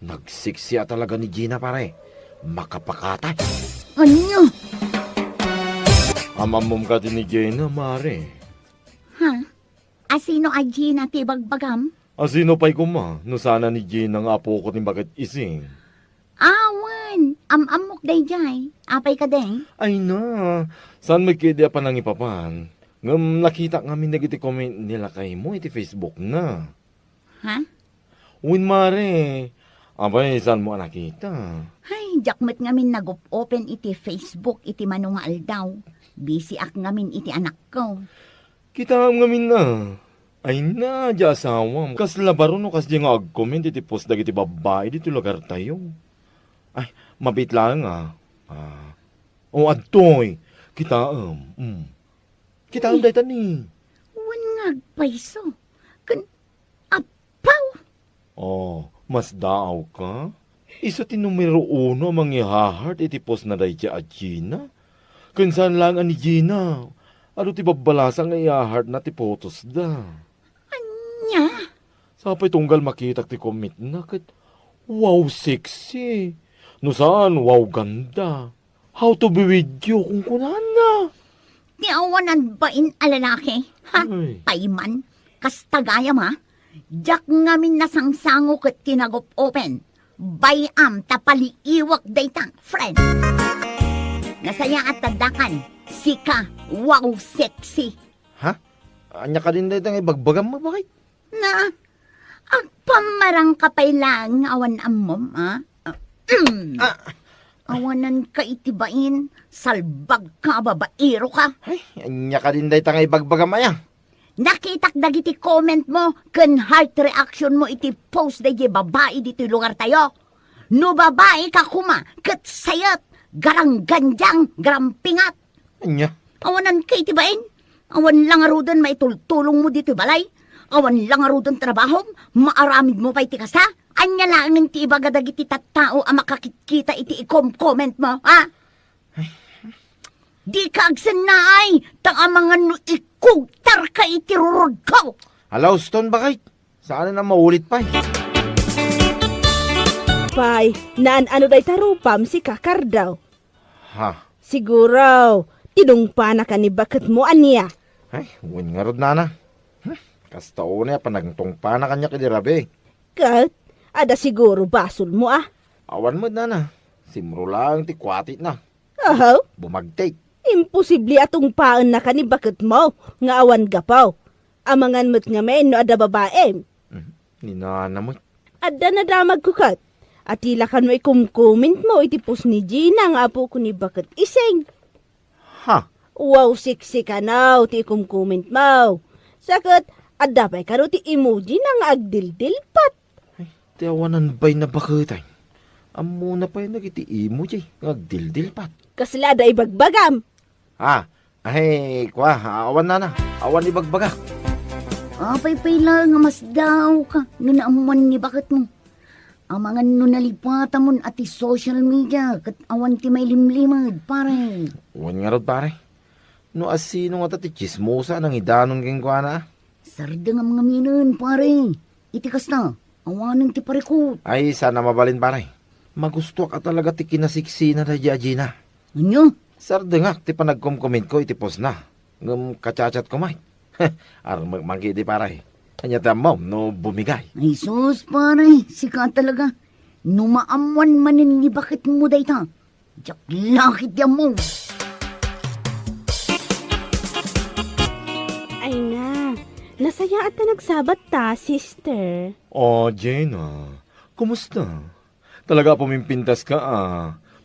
Nagsiksi a talaga ni Gina, pare. Makapakatay. Ania? Am-ammom kadi ni Gina, mare. Ha? Asino a Gina ti bagbagam? Asino pay koma no saan a ni Gina nga apoko ti maket-ising? Awan, am-ammok daydiay. Apay kadi? Ay na, saan met ketdi a panangipapan. Ngem nakitak ngamin dagiti comment ni lakaymo iti Facebook na. Ha? Wen, mare, apay, saanmo a nakita? Ay, diak met ngamin nag-op-open iti Facebook iti mano nga aldaw. Busy ak ngamin iti anakko. Kitaem ngamin na. Ay na, di asawam. Kasla baro no kasdi nga agcomment iti post dagiti babbai ditoy lugartayo. Ay, mabit laeng a. Ah. O, adtoy. Kitaem. Mm. Kitaem dayta ni. Wen nga agpayso. Ken, apaw! Oh, masdaaw ka? Isu ti numero uno a mangiha-heart iti post na daydiay a Gina. Ken saan laeng a ni Gina. Adu ti babbalasa nga iha-heart na ti photos da. Ania? Sapay tunggal makitak ti comment na ket, "Wow, sexy." No saan, "Wow, ganda." "How to be with you," kunkunana. Ti awanan bain a lalaki. Ha? Ay. Payman. Kasta gayam, ha? Diak ngamin nasangsango ket ti nag-op-open. Bayam ta paliiwak dayta, friend. Nasayaat ta addakan. Sika, wow, sexy. Ha? Ania kadin dayta nga ibagbagam mo, bakit? Na, agpammarang ka pay laeng nga awan ammom, a? Ah, mm. Ah. Awanan ka iti bain, salbag ka, babaero ka. Ay, ania kadin dayta nga ibagbagam aya? Nakitak dagiti comment mo ken heart reaction mo iti post daydiay babai ditoy lugartayo. No babai ka koma, ket sayet, garanggandiang, garampingat. Ania? Awanan ka iti bain? Awan la ngaruden maitultulong mo ditoy balay? Awan la ngaruden trabahom? Maaramid mo pay ti kasta? Ania laengen ti ibaga dagiti tattao a makakitkita iti ikom-comment mo, ha? Ay, Dika agsennaay, ta amangan no ikugtarka iti rurudko. Ala, uston, baket. Saan a maulit pay. Pay, naan-ano dayta rupam, sika, Cardo? Ha? Siguro, tinungpanakan ni baketmo, ania? Ay, wen ngarud, nana. Hmm, kasta unay a panagtungpana kaniak idi rabii. Ket, adda siguro basolmo, a? Awan met, nana. Simro laeng ti kuatitna. Ahaw? Bumagtik. Imposible a tungpaennaka ni baketmo nga awan gapu. Amangan met ngamin no adda babaim. Mhm. Ni nana met. Adda nadamagko ket. Ati la kano ikumkumentmo iti post ni Gina nga apoko ni baket Ising. Ha? Wow, sexy kano ti ikumkumentmo. Sa ket, adda pay kano ti emoji na nga agdildilpat. Ay, ti awanan bay na baketay. Ammona pay dagiti emoji nga agdildilpat. Kasla adda ibagbagam. Ah, ay, kua, awan nana. Awan ibagbagak. Apay pay laeng a masdaawka no naammuan ni baketmo. Amangan no nalipatamon a ti social media ket awan ti mailimlimed, pare. Wen ngarud, pare. No asino ngata ti tsismosa a nangidanon kenkuana? Sardengam ngaminen, pare. Iti kasta, awanen ti parikut. Ay, saan a mabalin, pare. Magustuak a talaga ti kinasiksina daydi a Gina. Ania? Sardengak ti panagkomkomentko iti postna. Ngem kachatko met. Armek man ketdi, pare. Ania ti ammom no bumigay? Ay sus, pare, sika talaga. No maammuan manen ni baketmo dayta, diak la ketdi ammo. Ay na, nasayaat ta nagsabat ta, sister. Oh, Gina, kumusta? Talaga a pumimpintaska, a.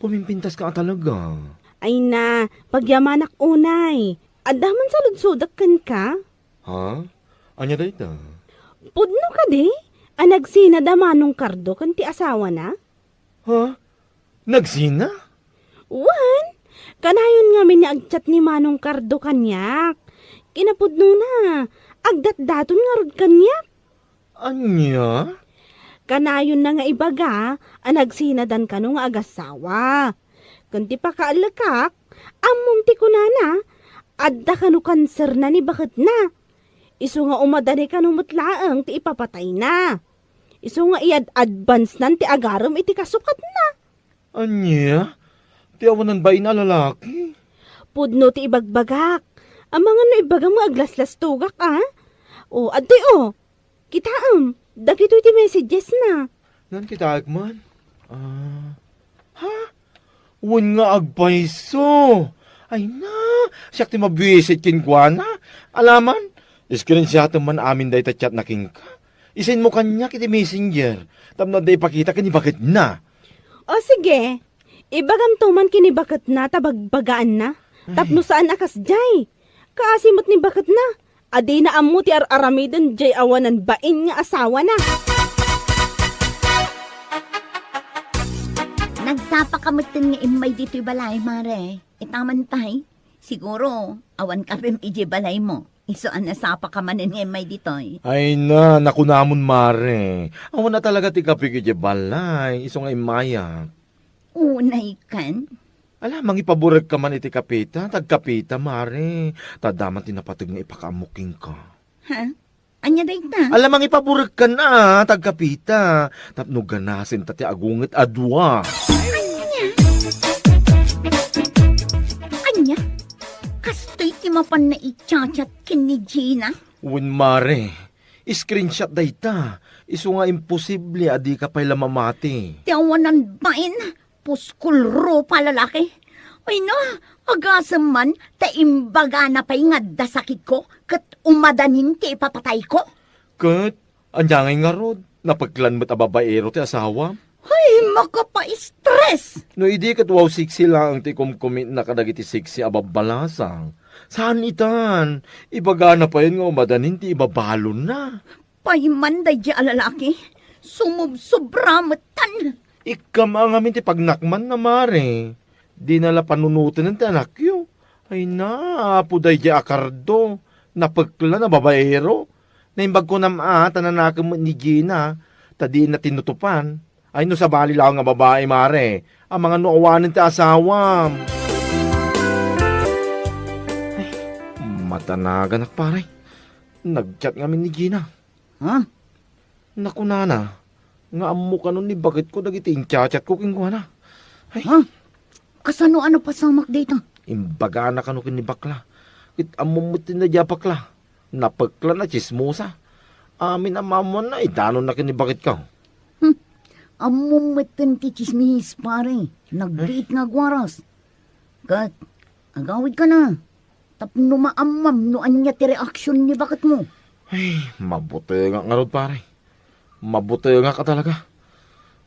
Pumimpintaska a talaga. Ay na, pagyamanak unay. Adda man saludsodek kenka? Ha? Ania dayta? Pudno kadi a nagsina da Manong Cardo ken ti asawana? Ha? Nagsina? Wen, kanayon ngamin nga agchat ni Manong Cardo kaniak. Kinapudnona, agdatdaton ngarud kaniak. Ania? Kanayonna nga ibaga a nagsinadan kano nga agassawa. Ken ti pakaallekak, ammom ti kunana, adda kano kanserna ni baketna. Isu nga umadani kano met laeng ti ipapatayna. Isu nga iyad-advancenan ti agarem iti kasukatna. Ania? Ti awanan bain a lalaki? Pudno ti ibagbagak. Amangan no ibagam nga aglaslastogak, a? O, adtoy, o. Kitaem, dagitoy ti messages na. Nan kitaek man? Ah, ha? Wen nga agpayso. Ay na, siak ti mabisit kenkuana. Alaman, screenshotem man amin dayta chat na kenka. Isenmo kaniak iti messenger. Tapno adda ipakita ken ibaketna. O sige, ibagamto man ken ni baketna ta bagbagaanna. Ay. Tapno saan a kasdiay. Kaasi met ni baketna a dina ammo ti ar-aramiden jay awanan bain nga asawana. Nagsapaka metten nga immay ditoy balay, Mare. Itaman pay. Siguro, awan kapem idiay balaymo. Isu a nasapaka manen nga immay ditoy. Ay na, nakunamon, Mare. Awan a talaga ti kapek idiay balay, isu nga immayak. Unay kan? Ala, mangipaburekka man iti kapeta, tagkapeta, Mare. Ta adda man ti napateg nga ipakaammo kenka. Ha? Ania dayta? Ala, mangipaburekkan a, tagkapeta. Tapno ganasen ta ti agunget a dua. Ania? Ania? Kastoy ti mapanna i-chat-chat ken ni Gina? Wen, Mare. Screenshot dayta. Isu nga imposible a dika pay la mamati. Ti awanan bain. Puskol rupa a lalaki. Ay na, agasem man ta imbagana pay nga adda sakitko ket umadanin ti ipapatayko. Ket, ania ngay ngarud? Napeklan met a babaero ti asawam? Ay, makapaistres! No idi ket wow sexy laeng ti kumkumitna kadagiti sexy a babbalasang. Saan itan? Ibagana payen nga umadanin ti ibabalonna. Payman daydi a lalaki, sumubsobra metten. Ikkam a ngamin ti pagnakmanna, Mare. Dina la panunotenen ti anakyo. Ay na, apo daydi a Cardo. Napeklan a babaero. Naimbag kunam a, ta nanakem met ni Gina, ta dina tinutupan. Ay, no sabali laeng nga babai, Mare, amangan no awanen ti asawam. Tanaganak, pare. Nag-chat ngamin ni Gina. Ha? Nakunana nga ammo kanon ni baketko dagiti inchat-chatko kenkuana. Ay. Ha? Kasano a napasamak dayta? Imbagana kano ken ni bakla. Ket ammom met ti nadia bakla. Napekla, natsismosa. Amin a maammoanna, idanonna ken ni baketko. Hmm. Ammom metten ti tsismis, pare. Nagbiit nga agwaras. Ket, agawidkana. Tapno maammam no ania ti reaksion ni baketmo. Ay, mabutengak ngarud, pare. Mabutengak a talaga.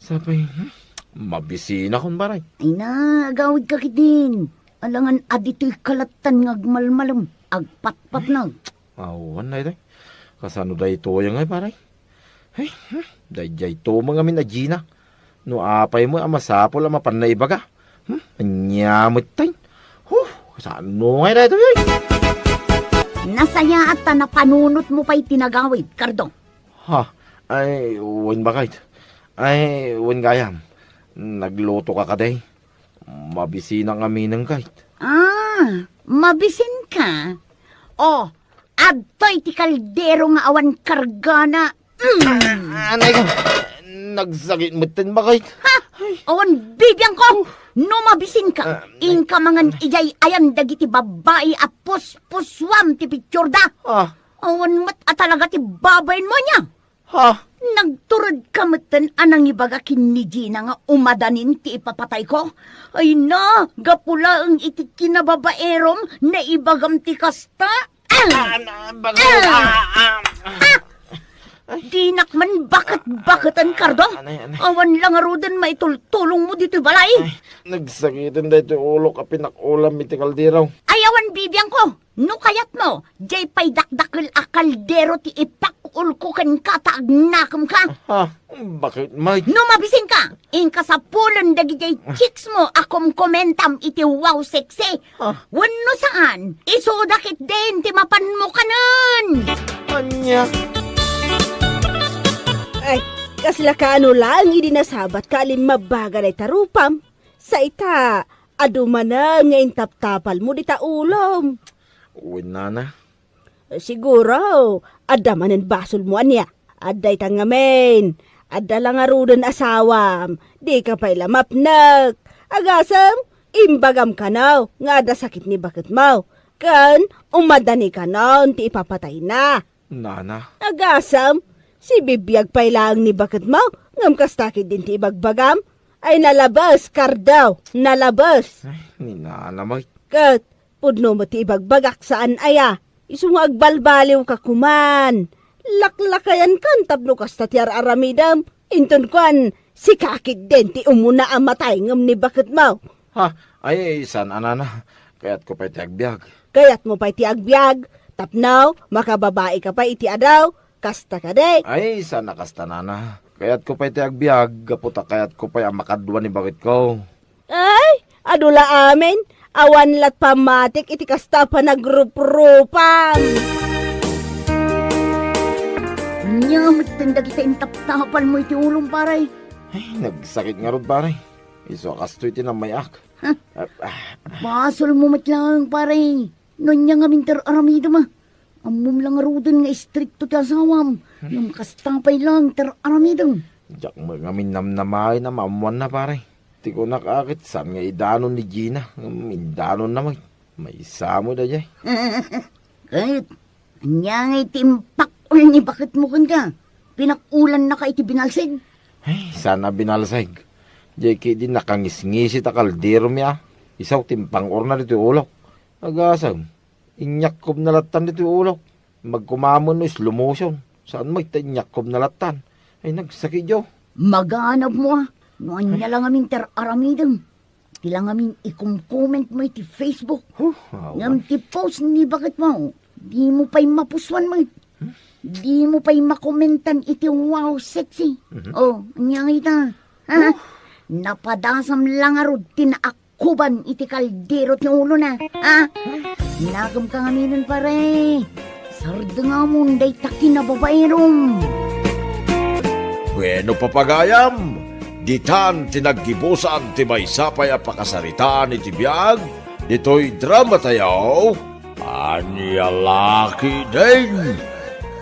Sapay, hmm, mabisinakon, pare. Ay na, agawidka ketdin. Alangan a ditoyka lattan nga agmalmalem, agpatpatnag. Awan daytoy. Kasano daytoy ngay, pare? Ay, hmm, daydiay to met ngamin a Gina. No apay met a masapul a mapan naibaga. Hmm, ania metten? Huh, kasano ngay daytoy? Nasayaat ta napanunotmo pay ti nagawid, Cardo. Ha? Ay, wen baket. Ay, wen gayam. Naglutoka kadi? Mabisinak ngaminen ket. Ah, mabisinka? Oh, adtoy ti kaldero nga awan kargana. Mm. Ah, anay ko. Nagsakit metten baket. Ha? Awan bibiangko. No mabisinka, ah, inka mangan idiay ayan dagiti babbai a puspusuam ti picturda. Ah. Awan met a talaga ti babainmo ania. Ha? Nagturedka metten a nangibaga ken ni Gina nga umadanin ti ipapatayko? Ay na, gapu laeng iti kinababaerom, naibagam ti kasta? Ah! Ah, na, bakit? Ah! Ah, ah, ah. Ah! Dinak man baket-baketen, Cardo. Ah, anay, anay. Awan la ngaruden maitultulongmo ditoy balay. Ay, nagsakiten daytoy ulok a pinak-ulam iti kaldero. Ay, awan bibiangko. No kayatmo, diay pay dakdakkel a kaldero ti ipak-ulko kenka ta agnakemka. Ha? Bakit, Mike? No mabisinka, inka sapulen dagidiay chicks mo a kumkomentam iti Wow Sexy. Ha? Wenno saan, isuda ketdin ti mapanmo kanen. Ania? Ay, kasla kaano laeng idi nasabatka a limmabbaga dayta rupam? Sa ita, adu manen nga intaptapalmo dita ulom. Wen, nana. Siguro, adda manen basolmo ania. Adda ita ngamin. Adda la ngaruden asawam. Dika pay la mapnek. Agasem, imbagam kano nga adda sakit ni baketmo. Ken, umadani kanon ti ipapatayna. Nana. Agasem, sibibiag pay laeng ni baketmo, ngem kasta ketdin ti ibagbagam? Ay, nalabes, Cardo, nalabes. Ay, ni nana, Mike. Ket, pudno met ti ibagbagak saan aya. Isu nga agbalbaliwka koman. Laklakayankan tapno kasta ti ar-aramidem. Inton kuan, sika ketdin ti umuna a matay ngem ni baketmo. Ha? Ay, saan a, nana. Kayatko pay ti agbiag. Kayatmo pay ti agbiag? Tapno, makababaika pay iti adaw? Kasta kadi? Ay, saan a kasta, nana. Kayatko pay ti agbiag, gapu ta kayatko pay a makadua ni baketko. Ay, adu la amin. Awan lat pammatik iti kasta a panagruprupam. Ania metten dagita intaptapalmo iti ulom, pare? Ay, nagsakit ngarud, pare. Isu a kastoy ti nammayak. Huh? Ah, ah. Basolmo met laeng, pare. No ania ngamin ti ar-aramidem, a? Ammom la ngaruden nga istrikto ti asawam. Hmm. Ngem kasta pay laeng ti ar-aramidem. Diak met ngamin namnamaen a maammoanna, pare. Ti kunak a ket saan nga idanon ni Gina, ngem indanonna met. Maysa met daydiay. Ket, ania ngay ti impakkol ni baketmo kenka? Pinak-ulannaka iti binalsig? Ay, saan a binalsig. Diay ketdi nakangisngisit a kalderomi a. Isu ti impang-orna ditoy ulok. Agasem, inyakkob na lattan ditoy ulok. Magkumamen no slow motion. Saan met ta inyakkob na lattan. Ay, nagsakit, yo. Maganabmo a. No ania la ngamin ti ar-aramidem. Ti la ngamin ikomkomentmo iti Facebook. Huh, awan. Ngem ti post ni baketmo, dimo pay mapusuan met. Hmm? Dimo pay makomentan iti Wow Sexy. Mhm. Oh, ania ngay ita? Ha? Huh. Napadasam la ngarud ti naakkuban iti kaldero ti ulona. Ha? Nakemka ngaminen, pare. Sardengamon dayta kinababaerom. Bueno, papagayam, ditan ti naggibusan ti maysa pay a pakasaritaan iti biag ditoy drama tayo. Ania la ketdin?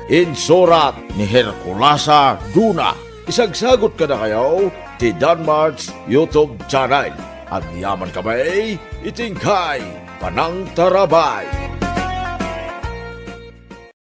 Insurat ni Herculasa Duna. Isagsagot kadakayo ti Danmart's YouTube channel. Agyaman kami iti inkay panangtarabay.